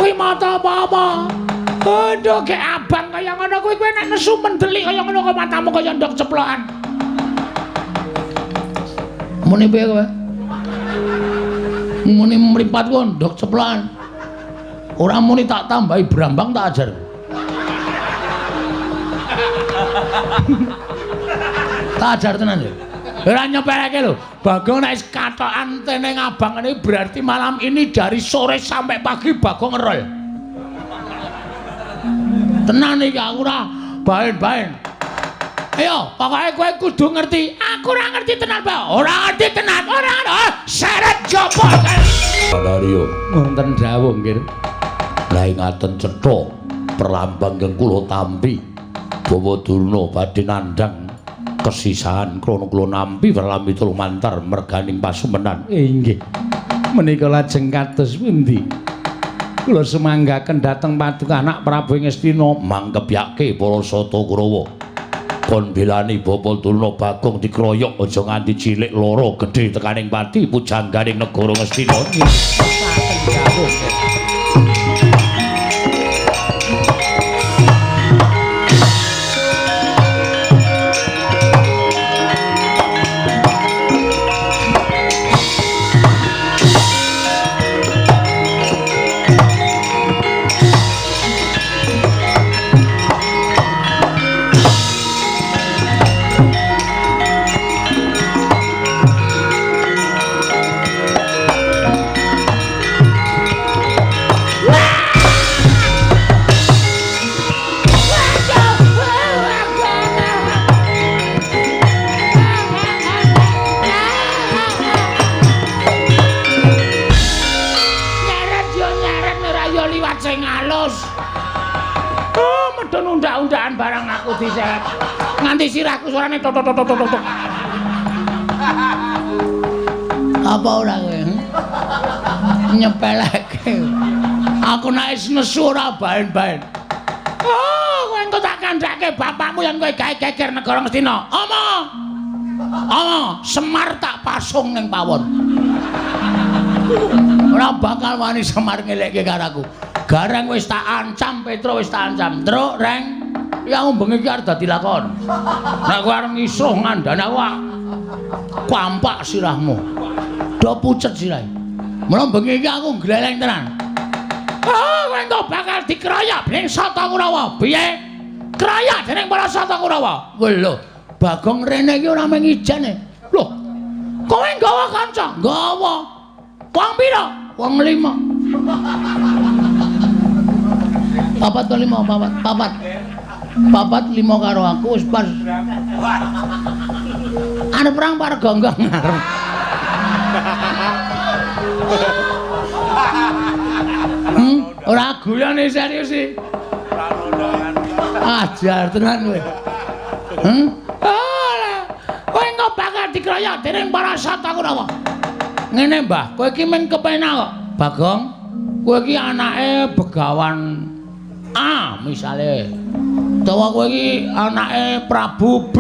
Kuwi mata apa-apa? Aduh, gek abang kaya ngono kuwi kowe nek nesu mendelik kaya ngono kok matamu kaya ndok ceplokan. Muni piye kowe? Muni mripatku ndok ceplokan. Ora muni tak tambahi brambang tak ajar. Tak ajar tenan lho. Ora nyepeleke lho. Bagong nek wis katokan tene ngabang ngene berarti malam ini dari sore sampai pagi Bagong ngerol. Tenan iki aku ora baen-baen. Ayo, pokoke kowe kudu ngerti. Aku ora ngerti tenan, Pak. Ora ngerti tenan. Ora ngerti. Seret jopo. Panaryo, wonten dawuh nggih. Lah ingaten cetha perlambang ingkang kula tampi. Bawa Durna badhe nandhang kesisahan krana kula nampi perlambi lumantar merganing pasumenan. Inggih. Menika lajeng kados pundi? Kula sumanggaken dhateng paduka anak Prabu Ngastina mangkebyake para Sata Kurawa. Kon belani Bapa Durna Bagong dikroyok aja nganti cilik loro gedhe tekaning pati pujangganing negara Ngastina. Barang aku diseret nganti sirahku suarane tok tok tok tok tok. Apa ora kowe? Nyepeleke. Aku nek wis nesu ora baen-baen. Oh, kowe engko tak kandhake bapakmu yen kowe gawe geger negara Ngastina. Omong. Omong, Semar tak pasung ning pawon. Ora bakal wani Semar ngelekke karo aku. Gareng wis tak ancam, Petro wis tak ancam. Truk, Reng. Ya aku bengi iki arep dadi lakon. Nek kowe arep ngisuh ngandani aku kampak sirahmu. Do pucet sirahe. Mula bengi iki aku gleleng tenan. Oh, kowe engko bakal dikeroyok dening Sata Kurawa. Piye? Keroyok dening para Sata Kurawa. Lho, Bagong rene iki ora mung ijen e. Lho. Kowe nggawa kanca? Nggawa. Wong pira? Wong 5. Papat to 5, papat, papat. Papat 5 karo aku wis pas. Arep perang par gonggong arep. Ora guyone serius iki. Ajar tenan kowe. Ora. Kowe engko bakal Dikroyok dening para Sata Kurawa. Ngene, Mbah, kowe iki mung kepenak kok. Bagong, kowe iki anake Begawan A misale. Utawa kowe iki anake Prabu B.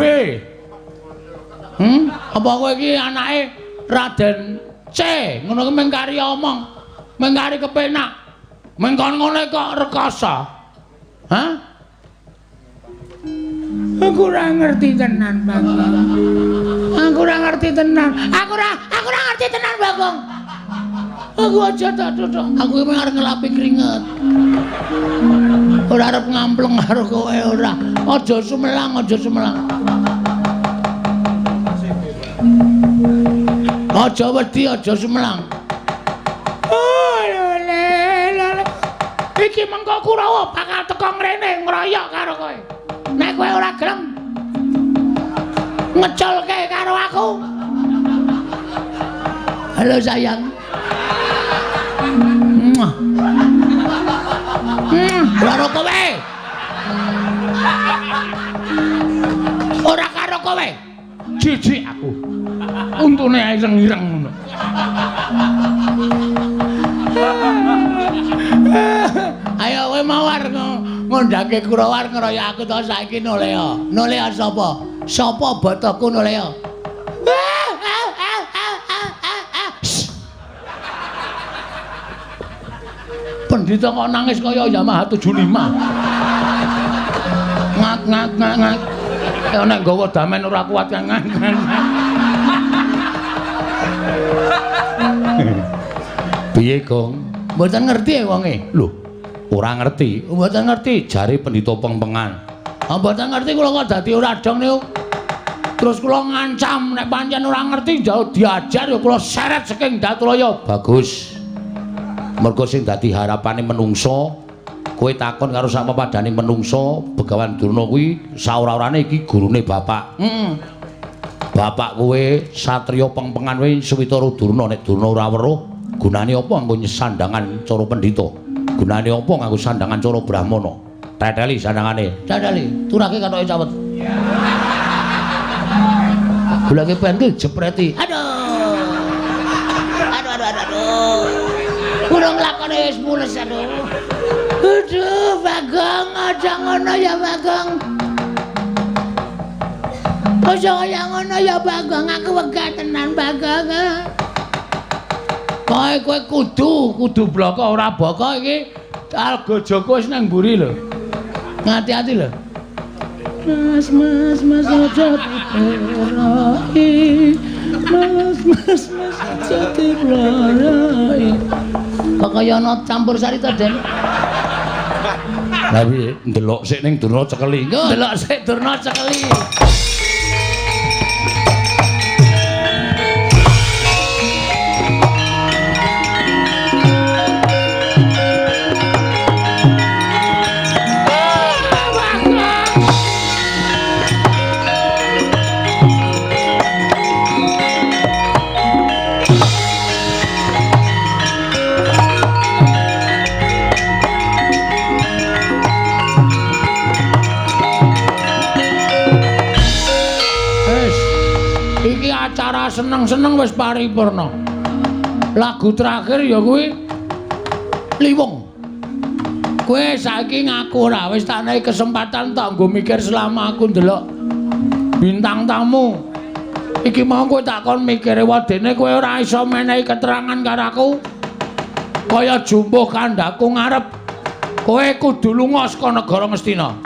Apa kowe iki anake Raden C? Ngono ki mung kari omong, mung kari kepenak. Mung kon ngene kok rekoso. Hah? Aku ora ngerti tenan, Bagong. Aku ora ngerti tenan. Aku ora ngerti tenan, Bagong. Aku aja tak duduk. Aku iki arep ngelapi keringet. Ora arep ngampleng karo kowe ora. Aja sumelang, aja sumelang. Aja wedi, aja sumelang. Oh, lele, lele. Iki mengko Kurawa bakal teko ngrene ngroyok karo kowe. Nek kowe ora gelem ngeculke karo aku. Halo sayang. Ora kowe. Ora karo kowe. Jijik aku. Untune ireng-ireng ngono. Ayo kowe mawar ngondhake Kurawa ngroyok aku to saiki nolea. Nolea sapa? Sapa botoku nolea? Pendhita kok nangis kaya Yamaha 75. Ngak ngak ngak ngak. Ya nek nggawa damen ora kuat ngak ngak. Piye, Gong? Mboten ngerti ya wonge. Lho, ora ngerti. Mboten ngerti jare pendhita pengpengan. Ah mboten ngerti kula kok dadi ora dong niku. Terus kula ngancam nek pancen ora ngerti jauh diajar ya kula seret saking Datulaya. Bagus. Mergo sing dadi harapane menungso, kowe takon karo sak pepadane menungso, Begawan Durna kuwi saora-orane iki gurune bapak. Heeh. Bapak kowe satriya pengpengan kowe Switara Durna, nek Durna ora weruh, gunane apa nganggo sandangan cara pendhita? Gunane apa nganggo sandangan cara brahmana? Teteli sandangane. Teteli, turake katoke cawet. Goleke pentil jepreti. Aduh. Aduh aduh aduh. Kurang lakone wis mules aduh. Aduh, Bagong, aja ngono ya Bagong. Aja kaya ngono ya Bagong, aku wegah tenan Bagong. Kowe kowe kudu bloko ora boko iki. Alga Joko wis nang mburi lho. Ngati-ati lho. Mas mas mas aja diploroi. Mas mas mas aja diploroi. Kok kaya ana campur sari to, Den? Lah piye ndelok sik ning Durna cekeli. Ndelok sik Durna cekeli. Acara seneng-seneng wis paripurna. Lagu terakhir ya kuwi Liwung. Kowe saiki ngaku ora wis tak nehi kesempatan tak nggo mikir selama aku ndelok bintang tamu. Iki mau kowe tak kon mikir wadene kowe ora iso menehi keterangan karo aku. Kaya jumbuh kandhaku ngarep. Kowe kudu lunga saka negara Ngastina.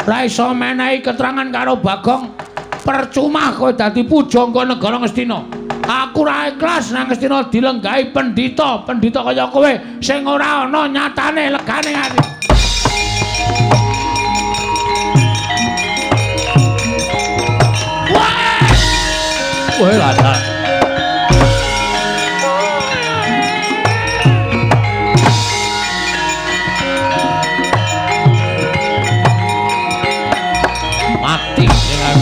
Ora iso menehi keterangan karo Bagong. Percuma kowe dadi pujangga negara Ngastina. Aku ora ikhlas nang Ngastina dilenggahi pendhita, pendhita kaya kowe sing ora ana nyatane legane ati. Wah! Kowe lanang. Mati dengan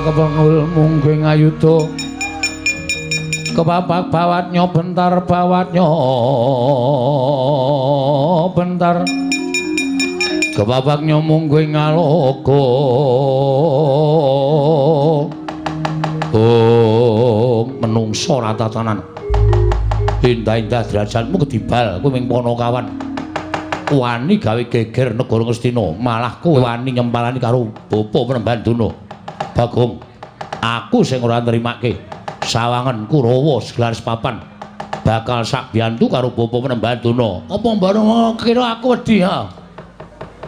Kepengul mungging ayuda Kepapak bawatnya bentar, bawatnya bentar. Kepapak nyomong gue ngaloko. Oh, menungso ratatanan. Indah-indah derajatmu kedibal kowe ming Panakawan. Wani gawe geger negara Ngastina, malah kowe wani nyempalani karo Bapa Panembahan Durna. Bagong, aku sing ora nrimake sawangen Kurawa seglaris papan bakal sak biyantu karo Bapa Panembahan Durna. Apa mbareng kira aku wedi ha?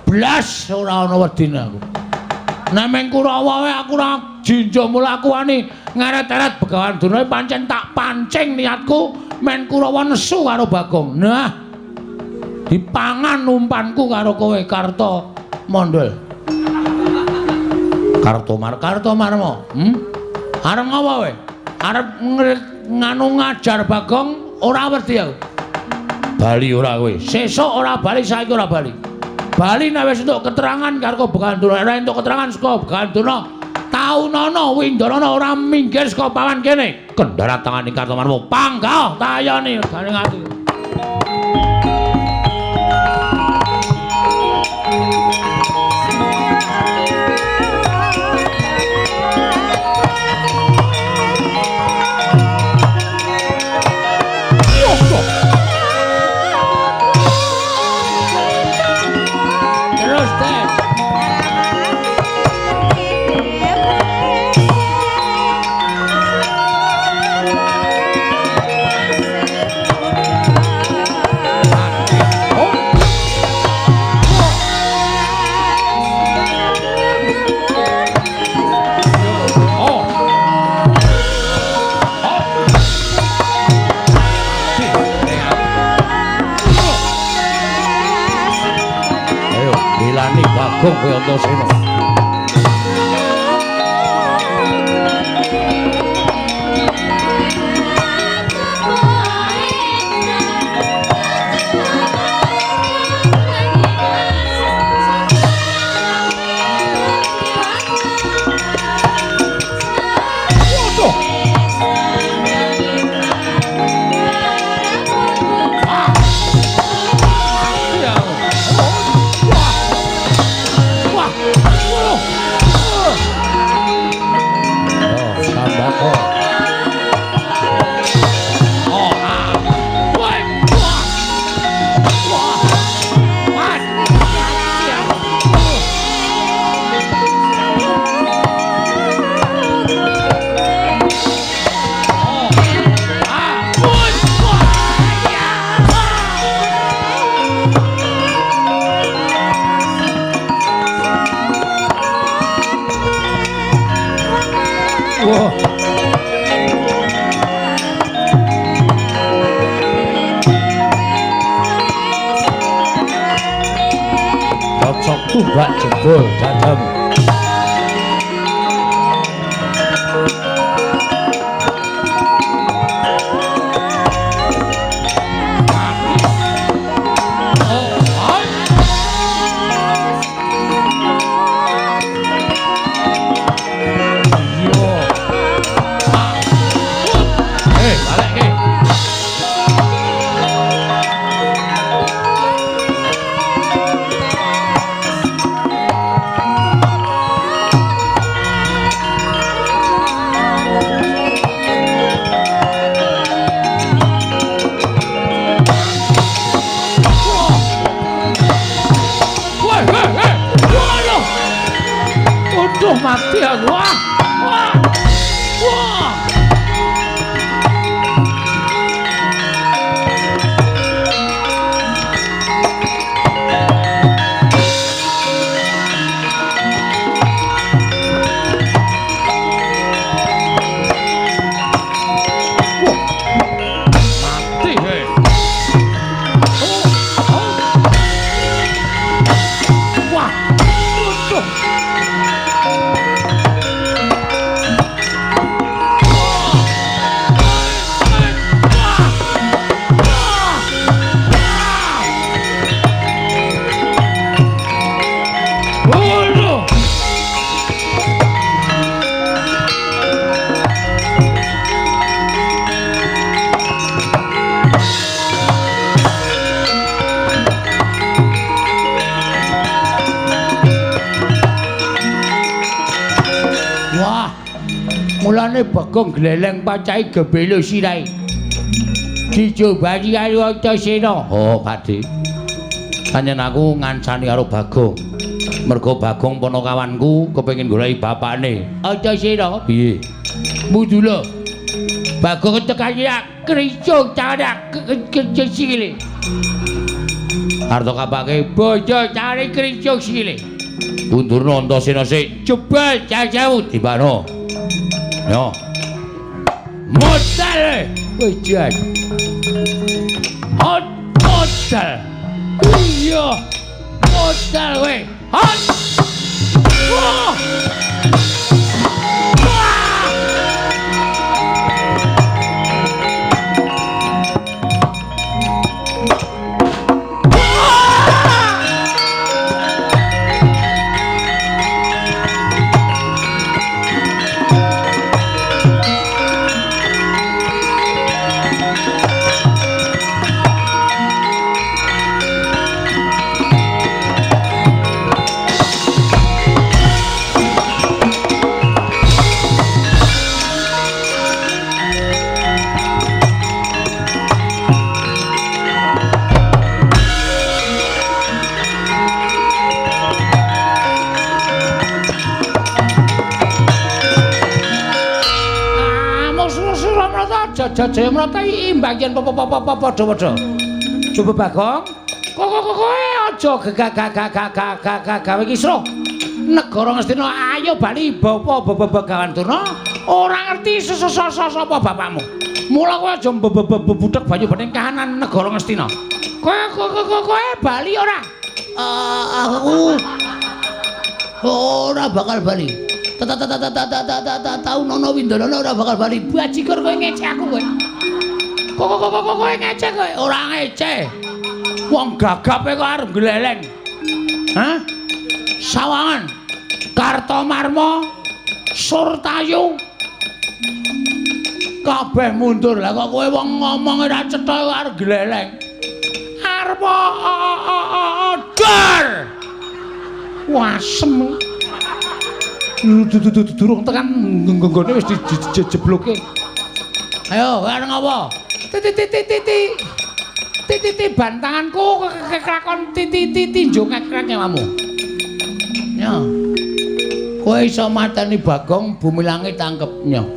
Blas ora ana wedine aku. Nek ming Kurawa wae aku ora jinja mula aku wani ngeret-eret Begawan Durna pancen tak pancing niatku men Kurawa nesu karo Bagong. Nah, dipangan umpanku karo kowe Karta Mondol. Kartomar, Kartomarma. Arep ngapa kowe? Arep nganu ngajar Bagong ora wedi aku. Bali ora kowe. Sesuk ora bali, saiki ora bali. Bali nek wis entuk keterangan karo Begawan Durna, ora entuk keterangan saka Begawan Durna, taunana Windanana ora minggir saka pawan kene. Kendharat tanganing Kartomarma. Panggah tayane garing ati. Terus deh. Ayo bilani Bagong kowe Antasena. Wah. Cocok tumbak jebol dadamu. Waduh mati aku. Wah. Wah. Wah. Mati hei. Oh. Oh. Wah. Waduh. Mulane Bagong gleleng pacahe gebelo sirahe. Dicobani karo Antasena. Oh, Pakde. Pancen aku ngancani karo Bagong. Mergo Bagong ponokawanku kepengin goleki bapakne. Antasena piye? Mudula. Bagong tekan ya kricung carak kricung sikile. Arta kapake bojo cari kricung sikile. Undurna Antasena sik jebol jauh-jauh tibano. Yo. Modal wis jan. Hot modal. Iya. Modal kowe. Hot. Wah. Jaya Mrata imbang yen padha-padha. Coba Bagong, kok kowe aja gegagagagagagaga gawe kisruh. Negara Ngastina ayo bali bapa Begawan Durna ora ngerti sapa bapakmu. Mula kowe aja mbebuthek banyu bening kahanan negara Ngastina. Kowe bali ora? Aku ora bakal bali. Tau nono Windono ora bakal bali. Bajigur kowe ngece aku kowe. Kok kowe ngece kowe? Ora ngece. Wong gagape kok arep gleleng. Hah? Sawangan Kartomarma Surtayu kabeh mundur. Lah kok kowe wong ngomong ora cetha kok arep gleleng. Arep dor. Wasem. Durung tekan nggone wis dijebloke. Ayo, arep ngopo? Titi titi bantanganku kelakon titi tinjo ngekrek nyawamu. Ya. Kowe iso mateni Bagong bumi langit tangkep nyo.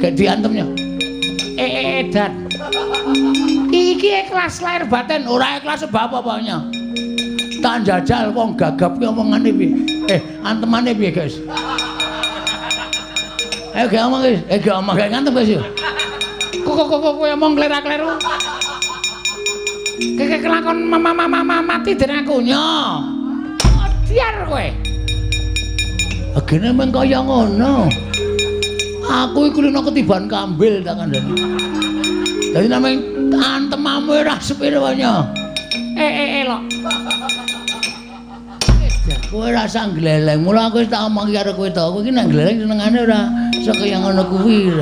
Gek diantem nyo. Edan. Iki ikhlas lahir batin, ora ikhlas sebab apa nyo. Tak jajal wong gagap ki omongane piye? Antemane piye, guys? Ayo gak omong, guys. Gak omong, gak ngantem, guys. Kok kowe omong klera-kleru. Keke kelakon mama mati dene aku nyo. Diar kowe. Agene meng kaya ngono. Aku iku lino ketiban kambil tak kandhani. Dadi nameng antemamu ora sepiro nyo. Lok. Kowe ora usah gleleng. Mula aku wis tak omong karo kowe to. Kowe iki nek gleleng senengane ora iso kaya ngono kuwi.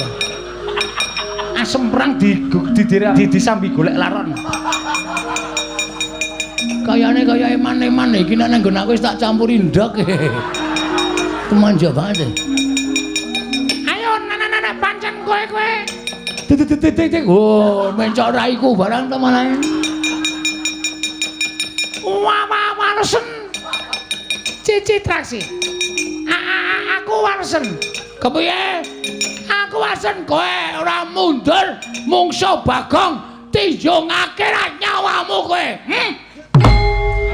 Asem perang disambi golek laron. Kayane kaya eman-eman iki nek nang nggon aku wis tak campuri ndok. Kemanja banget. Ayo nana pancen kowe kowe. Titik. Oh, mencok raiku barang to malah. Wah walesen. Cici traksi. Aku walesen. Kepiye? Aku walesen kowe ora mundur mungso Bagong tinjungake nyawamu kowe.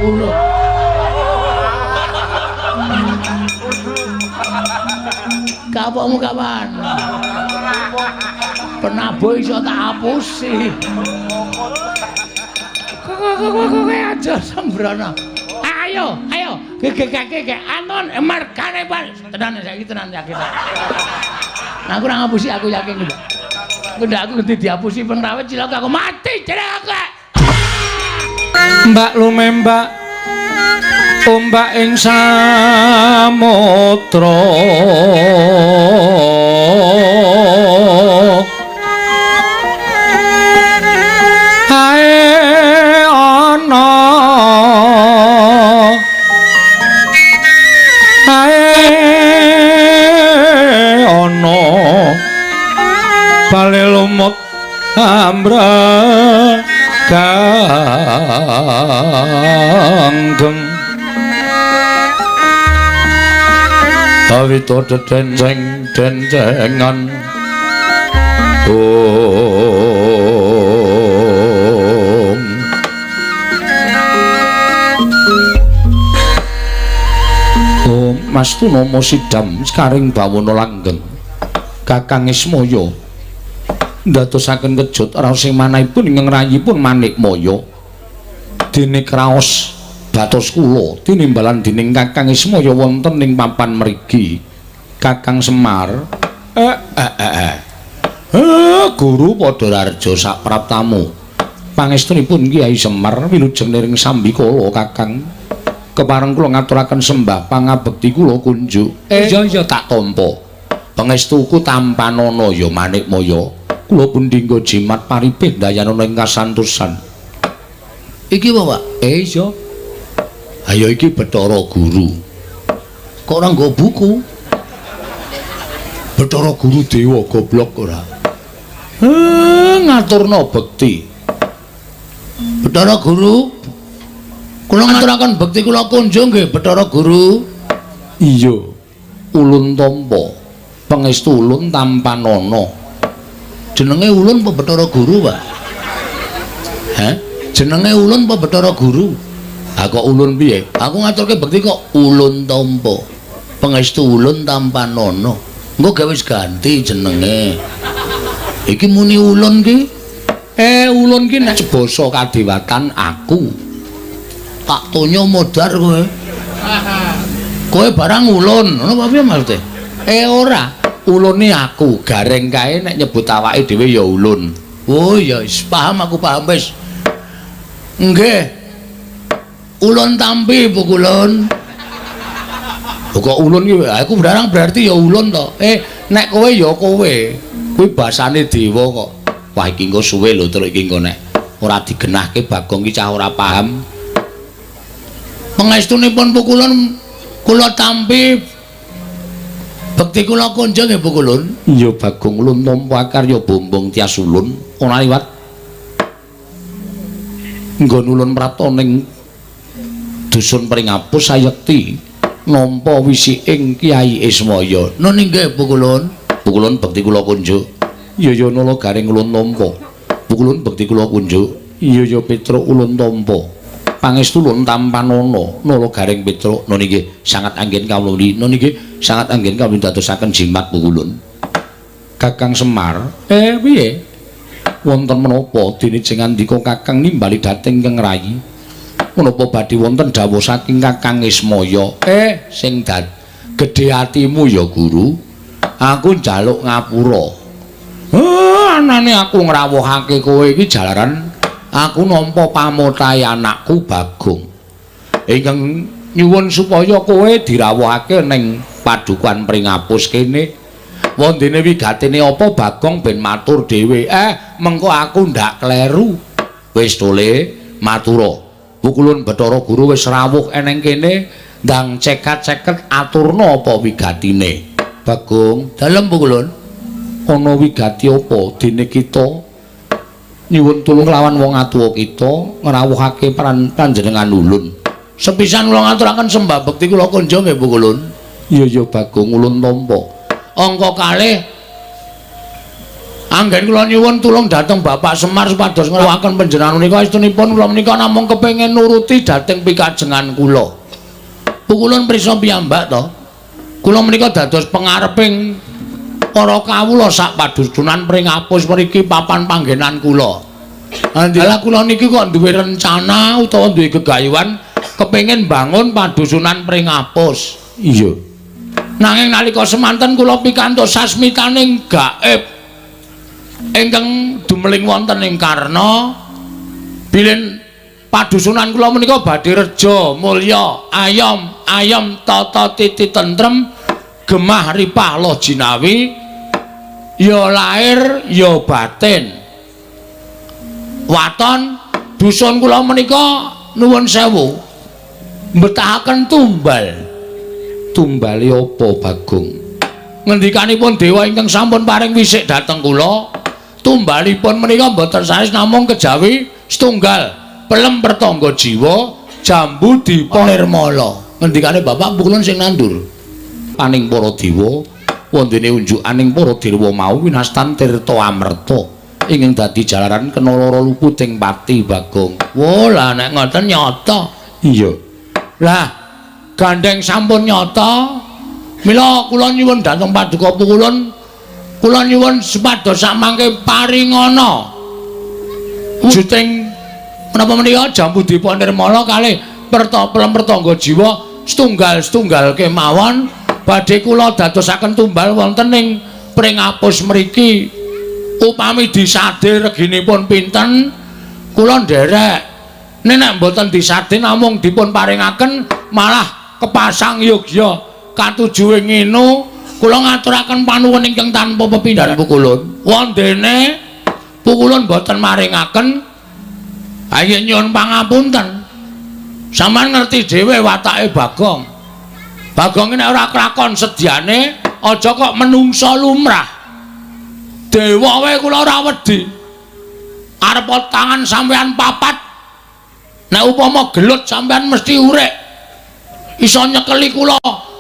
Ngono. Kapokmu kapan? Penabuh iso tak hapusi. Kowe aja sembrono. Ayo, ayo, gegegege anon margane tenan saiki tenan yakin. Aku ora ngapusi aku yakin kok. Ndak aku ganti dihapusi pengrawit cilaka aku mati jeneng aku. Mbak lumembak ombak ing samudra. Hae ana hae ana gambrah ganggeng awito dedenceng dencengan om. Om Mas Tunama sidam sekaring bawana langgeng Kakang Ismaya ndadosaken kejut raos ing manahipun ingkang rayipun Manikmaya dene kraos batos kula tinimbalan dening Kakang Ismaya wonten ing papan mriki. Kakang Semar guru padha raharja sapraptamu pangestunipun Kyai Semar wilujeng niring sambikala Kakang kepareng kula ngaturaken sembah pangabekti kula kunjuk. Iya iya tak tampa pangestuku tampanana ya Manikmaya kula pun dinggo jimat paripih dayanana ing kasantosan. Iki apa, Pak? Iya. Ayo iki Bathara Guru. Kok ora nggo buku? Bathara Guru dewa goblok ora. Ngaturna bekti. Bathara Guru, kula ngaturaken bekti kula kunjung nggih Bathara Guru. Iya. Ulun tampa. Pangestu ulun tampanana. Jenenge ulun apa Bathara Guru, Pak? Hah? Jenenge ulun apa Bathara Guru? Ha kok ulun piye? Aku ngaturke bekti kok ulun tampa. Pangestu ulun tampanana. Engko gawe wis ganti jenenge. Iki muni ulun ki. Ulun ki nek basa kadewatan aku. Tak tonyo modar kowe. Kowe barang ulun, ngono apa piye maksude? Ora. Ulune aku, gareng kae nek nyebut awake dhewe ya ulun. Oh ya wis paham aku, paham wis. Nggih. Ulun tampi pukulun. Kok ulun ki aku barang berarti ya ulun to. Nek kowe ya kowe. Kuwi basane dewa kok. Wah iki engko suwe lho terus iki engko nek ora digenahke Bagong ki cah ora paham. Pangestunipun pukulun kula tampi bekti kula kunjung nggih pukulun. Iya Bagong ulun tampa karya bombong tias ulun ora liwat. Nggon ulun prapta ning dusun Pringapus sayekti nampa wisiking Kyai Ismaya. Nun inggih pukulun. Pukulun bekti kula kunjuk. Iya ya nala garing ulun tampa. Pukulun bekti kula kunjuk. Iya ya Petruk ulun tampa. Pangestu ulun tampanana nala garing Petruk. Nun inggih sangat anggen kawula. Nun inggih sangat anggen kawula dadosaken jimat pukulun. Kakang Semar, piye? Wonten menapa dene jeng andika Kakang nimbali dhateng ingkang rayi? Menapa badhe wonten dawuh saking Kakang Ismaya? Sing gedhe atimu ya Guru. Aku njaluk ngapura. Anane aku ngrawuhake kowe iki jalaran aku nampa pamotahe anakku Bagong. Ingkang nyuwun supaya kowe dirawuhake ning padukuhan Pringapus kene. Wondene wigatene apa Bagong ben matur dhewe. Mengko aku ndak kleru. Wis tole matura. Pukulun Bathara Guru wis rawuh eneng kene ndang cekat-ceket aturna apa wigatine. Bagong, dalem pukulun. Ana wigati apa dene kita nyuwun tulung lawan wong atuwa kita ngrawuhake panjenengan ulun. Sepisan kula ngaturaken sembah bekti kula kunjung nggih pukulun. Iya ya Bagong ulun tampa. Angka kalih anggen kula nyuwun tulung dhateng Bapak Semar supados ngrawuhaken panjenengan menika estunipun kula menika namung kepengin nuruti dhateng pikajengan kula. Pukulun prisa piyambak to. Kula menika dados pengareping para kawula sak padusunan Pringapus mriki papan panggenan kula. Lah kula niki kok duwe rencana utawa duwe gegayuhan kepengin bangun padusunan Pringapus. Iya. Nanging nalika semanten kula pikantuk sasmitaning gaib ingkang dumeling wonten ing Karna bilih padusunan kula menika badhe reja mulya ayom ayom tata titi tentrem gemah ripah loh jinawi ya lahir ya batin waton dusun kula menika nuwun sewu mbetahaken tumbal. Tumbale apa Bagong? Ngendikanipun dewa ingkang sampun paring wisik dhateng kula, Tumbalipun menika mboten sanes namung kejawi setunggal pelem pertangga jiwa jambu dipa nirmala. Ngendikane bapak pukulun sing nandur. Paning para dewa wondene unjukaning para dewa mau winastan tirta amerta ingkang dadi jalaran kena lara luputing pati Bagong. Wo lah nek ngoten nyata. Iya. Lah gandeng sampun nyata. Mila kula nyuwun dhateng paduka pukulun, kula nyuwun supados samangke paringana wujuding menapa menika jambu dipa nirmala kalih pelem pertangga jiwa setunggal-setunggal kemawon badhe kula dadosaken tumbal wonten ing pringapus mriki. Upami disade reginipun pinten kula nderek. Nek mboten disade namung dipun paringaken malah kepasang yogya katujuwe ngene. Kula ngaturaken panuwun ingkang tanpa pepindhan pukulun. Wondene pukulun mboten maringaken, ayo nyuwun pangapunten. Sampeyan ngerti dhewe watake Bagong. Bagong nek ora klakon sedyane aja kok menungsa lumrah. Dewa wae kula ora wedi. Arep tangan sampeyan papat. Nek upama gelut sampeyan mesti urek. Iso nyekeli kula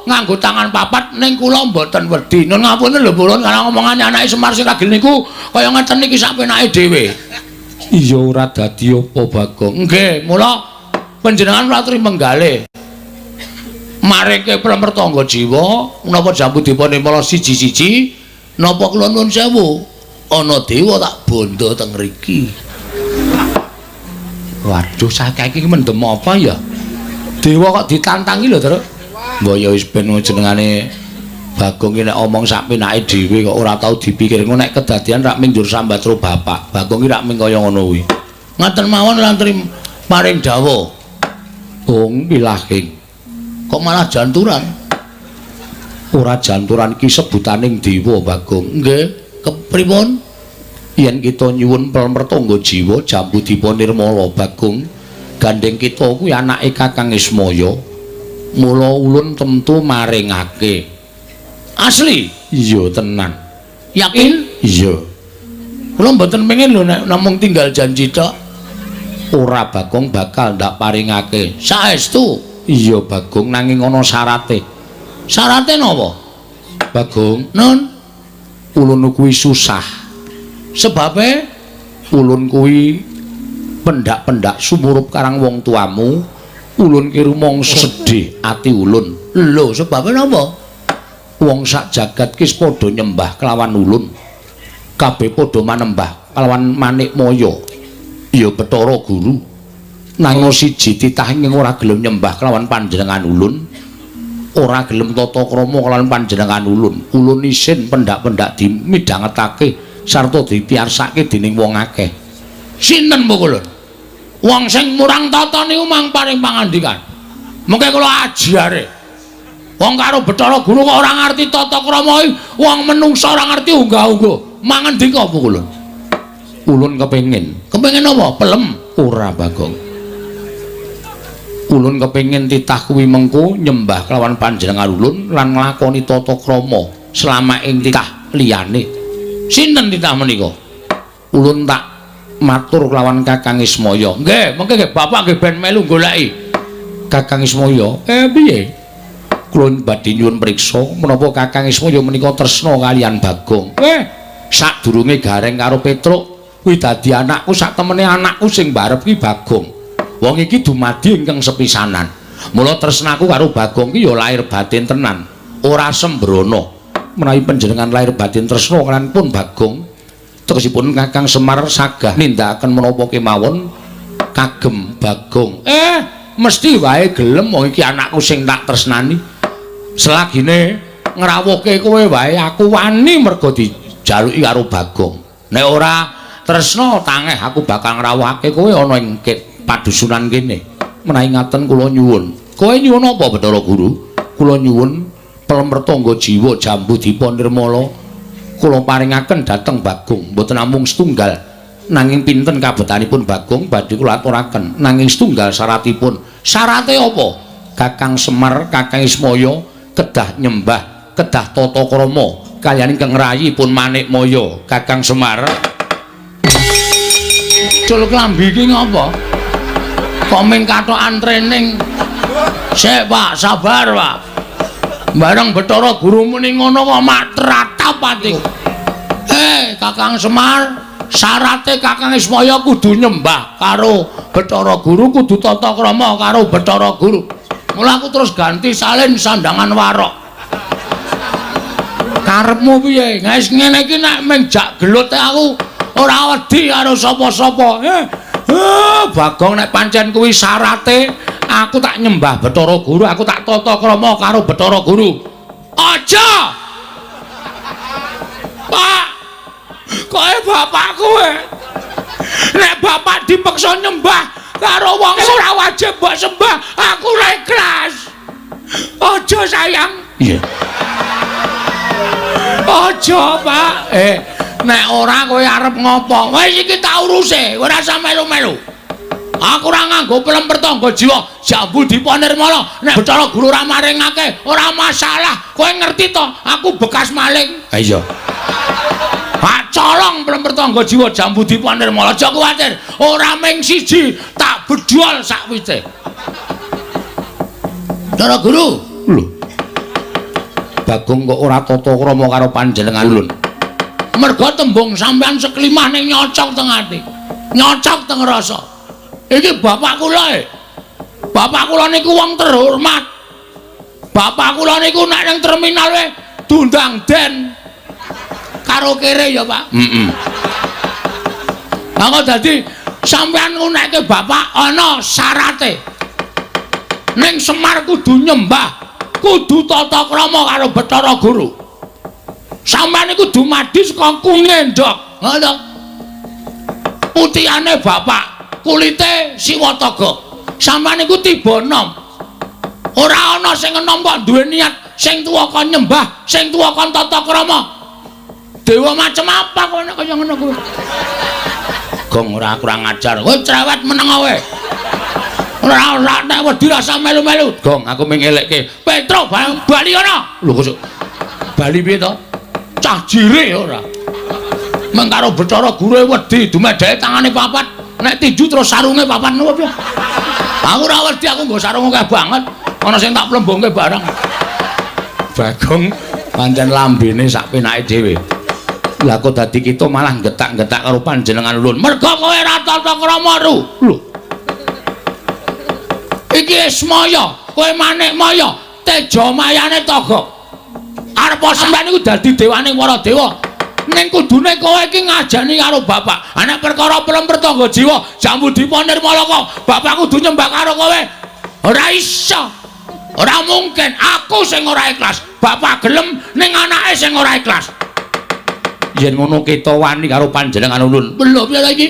nganggo tangan papat ning kula mboten wedi. Nun ngapunten lho Pulun, karena omongane anake Semar sing ragil niku kaya ngeten niki sak penake dhewe. Iya ora dadi apa Bagong. Nggih, mula panjenengan kula aturi menggalih. Mareke pelem pertangga jiwa menapa jambu dipa nirmala siji-siji napa kula nuwun sewu ana dewa tak bondo teng mriki. Waduh, saiki iki mendem apa ya? Dewa kok ditantangi lho, Truk. Mbok ya wis ben jenengane Bagong ki nek omong sak penake dhewe kok ora tau dipikir. Engko nek kedadian rak minjur sambat karo bapak. Bagong ki rak ming kaya ngono kuwi. Ngaten mawon lan paring dawuh. Ung pilahing. Kok malah janturan? Ora janturan ki sebutaning dewa Bagong. Nggih, kepripun? Yen kita nyuwun pelem pertangga jiwa jambu dipa nirmala Bagong, gandeng kita kuwi anake Kakang Ismaya. Mula ulun tentu maringake. Asli? Iya tenan. Yakin? Iya. Kula mboten pengen lho nek namung tinggal janji tok. Ora Bagong bakal ndak paringake. Saestu? Iya Bagong, nanging ana syarate. Syarate napa? Bagong, nun ulun kuwi susah. Sebabe ulun kuwi pendak-pendak sumurup karang wong tuamu. Ulun ki rumangsa sedih ati ulun. Lho, sebabe napa? Wong sak jagat ki padha nyembah kelawan ulun. Kabeh padha manembah kelawan Manikmaya. Ya Bathara Guru. Nanging siji titah ing ora gelem nyembah kelawan panjenengan ulun. Ora gelem tata krama kelawan panjenengan ulun. Ulun isin pendak-pendak dimidhangetake sarta dipiyarsake dening wong akeh. Sinten pukulun? Wong sing murang tata niku mang paring pangandikan. Mengke kula ajare. Wong karo Bathara Guru kok ora ngerti tata krama iki, wong menungsa ora ngerti unggah-ungguh. Mangendika pukulun. Ulun kepengin. Kepengin apa? Pelem? Ora Bagong. Ulun kepengin titah kuwi mengko nyembah kelawan panjenengan ulun lan nglakoni tata krama selama ing titah liyane. Sinten titah menika? Ulun tak matur kelawan Kakang Ismaya. Nggih, mengke nggih bapak nggih ben melu goleki. Kakang Ismaya, piye? Kula badhe nyuwun priksa menapa Kakang Ismaya menika tresna kalian Bagong. Sadurunge Gareng karo Petruk kuwi dadi anakku, sak temene anakku sing barep ki Bagong. Wong iki dumadi ingkang sepisanan. Mula tresnaku karo Bagong ki ya lahir batin tenan, ora sembrono. Menawi panjenengan lahir batin tresna kalian pun Bagong, tegesipun Kakang Semar sagah nindakaken menapa kemawon kagem Bagong. Mesti wae gelem wong iki anakku sing tak tresnani. Selagine ngrawuhke kowe wae aku wani mergo dijaluki karo Bagong. Nek ora tresna tangeh aku bakal ngrawuhake kowe ana ing padusunan kene. Menawi ngaten kula nyuwun. Kowe nyuwun apa Bathara Guru? Kula nyuwun pelem pertangga jiwa jambu dipa nirmala kula paringaken dhateng Bagong. Mboten namung setunggal, nanging pinten kabetanipun Bagong badhe kula aturaken. Nanging setunggal syaratipun. Syarate apa? Kakang Semar, Kakang Ismaya kedah nyembah, kedah tata krama kaliyan ingkang rayipun Manikmaya. Kakang Semar. Ngecul klambi iki ngopo? Kok ming katokan training. Sik, Pak, sabar, Pak. Bareng Bathara Guru muni ngono kok matratap atiku. Kakang Semar, syarate Kakang Ismaya kudu nyembah karo Bathara Guru, kudu tata krama karo Bathara Guru. Mula aku terus ganti salin sandangan warok. Karepmu piye? Wis ngene iki nek mung jak gelut aku ora wedi karo sapa-sapa. Bagong nek pancen kuwi syarate aku tak nyembah Bathara Guru, aku tak tata krama karo Bathara Guru. Aja. Pak. Kowe bapakku e. Nek bapak dipeksa nyembah karo wong ora wajib mbok sembah, aku ora ikhlas. Aja sayang. Iya. Aja, Pak. Nek ora kowe arep ngopo? Wis iki tak uruse, ora usah melu-melu. Aku ora nganggo pelem pertangga jiwa, jambu dipa nirmala. Nek Bathara Guru ora maringake, ora masalah. Kowe ngerti to, aku bekas maling. Ha iya. Pak colong pelem pertangga jiwa jambu dipa nirmala. Aja kuwatir, ora ming siji, tak bedol sakwite. Bathara Guru. Lho. Bagong kok ora tata krama karo panjenengan ulun. Merga tembung sampean seklimah ning nyocok teng ati. Nyocok teng rasa. Iki bapak kula e. Bapak kula niku wong terhormat. Bapak kula niku nek ning terminal e diundang den. Karo kere ya, Pak. Heeh. Lah kok dadi sampean ngunekke bapak ana syarate. Ning Semar kudu nyembah, kudu tata krama karo Bathara Guru. Sampeyan iku dumadi saka kungendhok. Ngono. Putihane bapak, kulite Siwataga. Sampeyan iku tiba enom. Ora ana sing enom kok duwe niat sing tuwa kon nyembah, sing tuwa kon tata krama. Dewa macem apa kowe nek kaya ngono kuwi? Gong ora kurang ajar. Kowe cerewet meneng kowe. Ora ora nek wedi rasa melu-melu. Gong aku mung ngelekke. Petro bali ana. Lho kok bali piye to? Cah jire ora. Meng karo Bathara Guru wedi dumedheke tangane papat. Nek tinju terus sarunge papat ngono piye? Aku ora wedi, aku nggo sarung akeh banget. Ana sing tak plembongke barang. Bagong pancen lambene sak penake dhewe. Lah kok dadi kita malah getak-getak karo panjenengan ulun. Merga kowe ora tata krama ru. Lho. Iki Ismaya, kowe Manikmaya, Tejamayane Togok. Arep sampeyan iku dadi dewane para dewa. Ning kudune kowe iki ngajani karo bapak. Ha nek perkara pelem pertangga jiwa, jambu dipa nirmala kok bapak kudu nyembah karo kowe. Ora iso. Ora mungkin, aku sing ora ikhlas. Bapak gelem ning anake sing ora ikhlas. Yen ngono kita wani karo panjenengan ulun. Lho piye ta iki?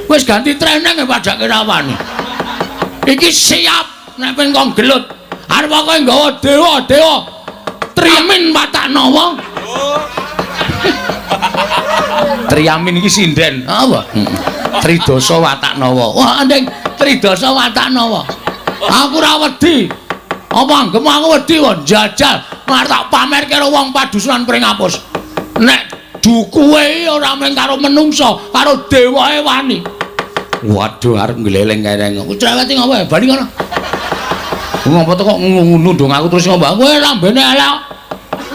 Wis ganti training padake ra wani. Iki siap nek pengen kong gelut. Arep kowe nggawa dewa-dewa Triamin watak nawa. Triamin iki sinden. Apa? Tridasa watak nawa. Wah, ndeng Tridasa watak nawa. Aku ora wedi. Apa anggemu aku wedi kok njajal marep tak pamer karo wong padusunan Pringapus. Nek dukuwe ora mung karo menungsa, karo dewae wani. Waduh arep ngleleng kereng. Cerewet ngopo bali ngono. Ngopo to kok nundung aku terus ngopo? Kowe lambene elek.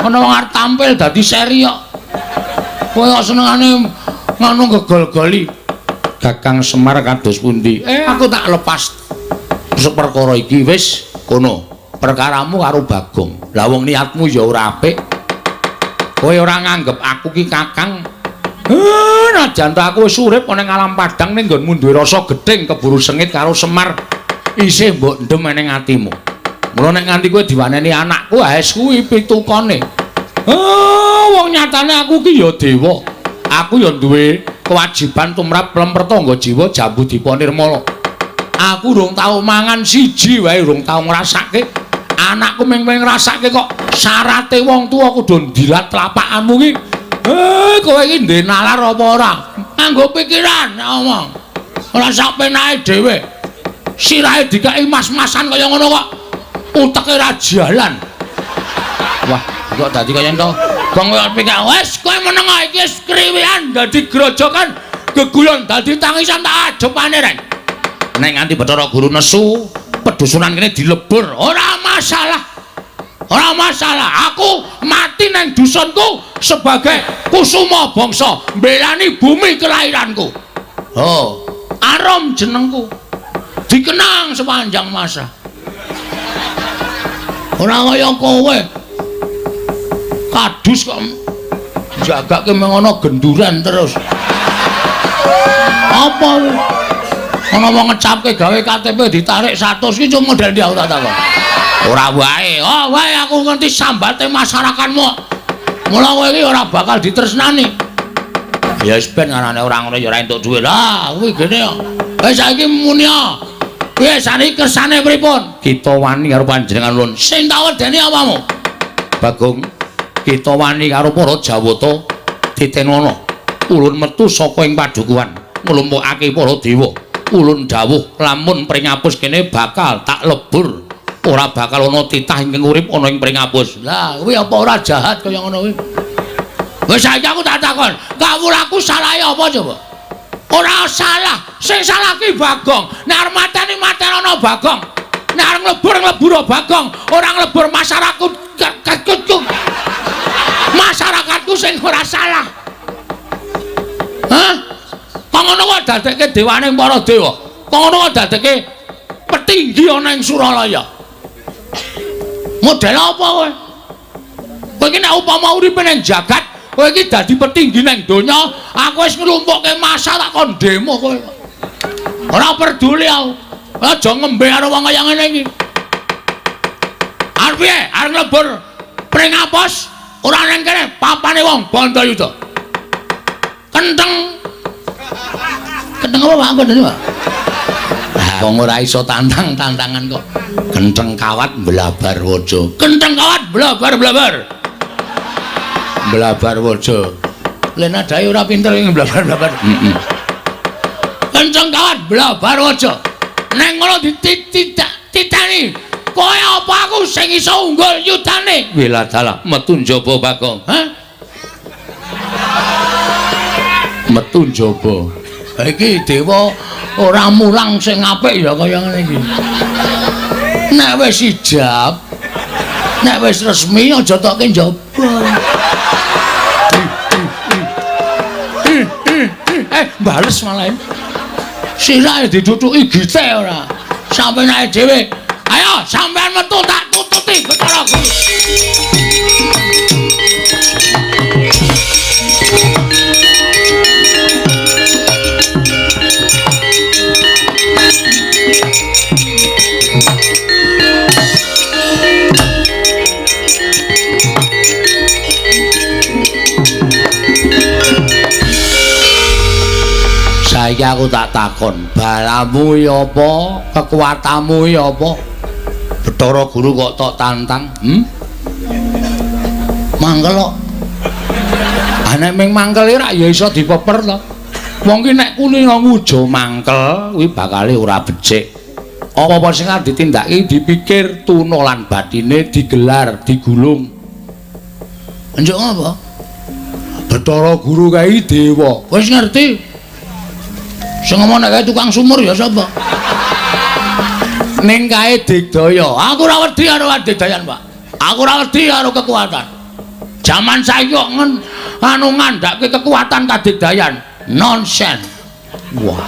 Ana wong arep tampil dadi seri kok. Kowe kok senengane ngono gegol-goli. Kakang Semar kados pundi? Aku tak lepas seperkara iki wis kono. Perkaramu karo Bagong. Lah wong niatmu ya ora apik. Kowe ora nganggep aku ki kakang. Najan to aku wis urip ana ing alam padang ning nggonmu duwe rasa gething keburu sengit karo Semar isih mbok ndem ning atimu. Mula nek nganti kowe diwaneni anakku wis kuwi pitukane. Wong nyatane aku ki ya dewa. Aku ya duwe kewajiban tumrap pelem pertangga jiwa jambu dipa nirmala. Aku urung tau mangan siji wae urung tau ngrasake. Anakku mung ngrasake kok syarate wong tuwa kudu ndilat tlapakanmu ki. Kowe iki ndek nalar apa ora? Nganggo pikiran nek omong. Ora sak penake dhewe. Sirahe dikeki mas-masan kaya ngono kok uteke ra jalan. Wah, kok dadi kaya ento? Gong kok pikir wis kowe meneng iki wis kriwian dadi grojokan. Geguyon dadi tangisan tak ajepane reng. Nek nganti Bathara Guru nesu, pedusunan kene dilebur, ora masalah. Ora masalah, aku mati nang dusunku sebagai kusuma bangsa, mbelani bumi kelahiranku. Oh, arum jenengku. Dikenang sepanjang masa. Ora kaya kowe. Kadus kok jagake mengono genduran terus. Apa kuwi? Ana wong ngecapke gawe KTP ditarik 100 ki cuma model ndi aku tak takon. Ora wae. Oh, wae aku ngerti sambate masyarakatmu. Mula kowe iki ora bakal ditresnani. Ya wis ben ngarane ora ngono ya ora entuk dhuwit. Lah, kuwi gene kok. Wis saiki muni ya. Piye saniki kersane pripun? Kita wani karo panjenengan ulun. Sing tak wedeni apamu? Bagong, kita wani karo para Jawata titenono. Ulun metu saka ing padukuhan, nglumpukake para dewa. Ulun dawuh lamun pringapus kene bakal tak lebur. Ora bakal ana titah ingkang urip ana ing pringapus. Lah, kuwi apa ora jahat kaya ngono kuwi? Wis saiki aku tak takon, kawulaku salahe apa coba? Ora salah, sing salah ki Bagong. Nek arep mateni matenono Bagong. Nek arep nglebur nglebur Bagong, ora nglebur masyarakatku. Masyarakatku sing ora salah. Hah? Kok ngono kok dadekke dewane para dewa? Kok ngono kok dadekke petinggi ana ing Suralaya? Model apa kowe? Kowe iki nek upama uripe ning jagat, kowe iki dadi petinggi ning donya, aku wis nglumpukke massa tak kon demo kowe. Ora peduli aku. Aja ngembe karo wong kaya ngene iki. Arep piye? Arep nglebur pringapus ora ning kene papane wong Bandayuda. Kenteng. Kenteng apa Pak kandhane, Pak? Wong ora iso tantang-tantangan kok. Kenteng kawat blabar waja. Kenteng kawat blabar-blabar. Blabar waja. Lha nadahe ora pinter ing blabar-blabar. Heeh. Kenteng kawat blabar waja. Neng ngono dititani. Kowe apa aku sing iso unggul yudane? Wiladalah metu njaba Bagong. Hah? Metu njaba. Iki dewa ora mulang sing apik ya kaya ngene iki. Nek wis ijab, nek wis resmi aja tokke njaba. Bales malah. Sirahe ditutuki gite ora. Sampe nae dhewe. Ayo sampean metu tak tututi Bathara Guru. Saiki aku tak takon, balamu ya apa, kekuatanmu ya apa? Bathara Guru kok tok tantang? Mangkel kok. Ah nek ming mangkel ora ya iso dipeper to. Wong ki nek kulino ngujo mangkel kuwi bakale ora becik. Apa-apa sing arep ditindakake dipikir tuna lan batine digelar, digulung. Njuk ngapa? Bathara Guru kae dewa. Wis ngerti. Sing ngomong nek kae tukang sumur ya sapa? Ning kae digdaya. Aku ora wedi karo adigdayan, Pak. Aku ora wedi karo kekuatan. Jaman saiki kok anu ngandhake kekuatan kadigdayan. Nonsen. Wah.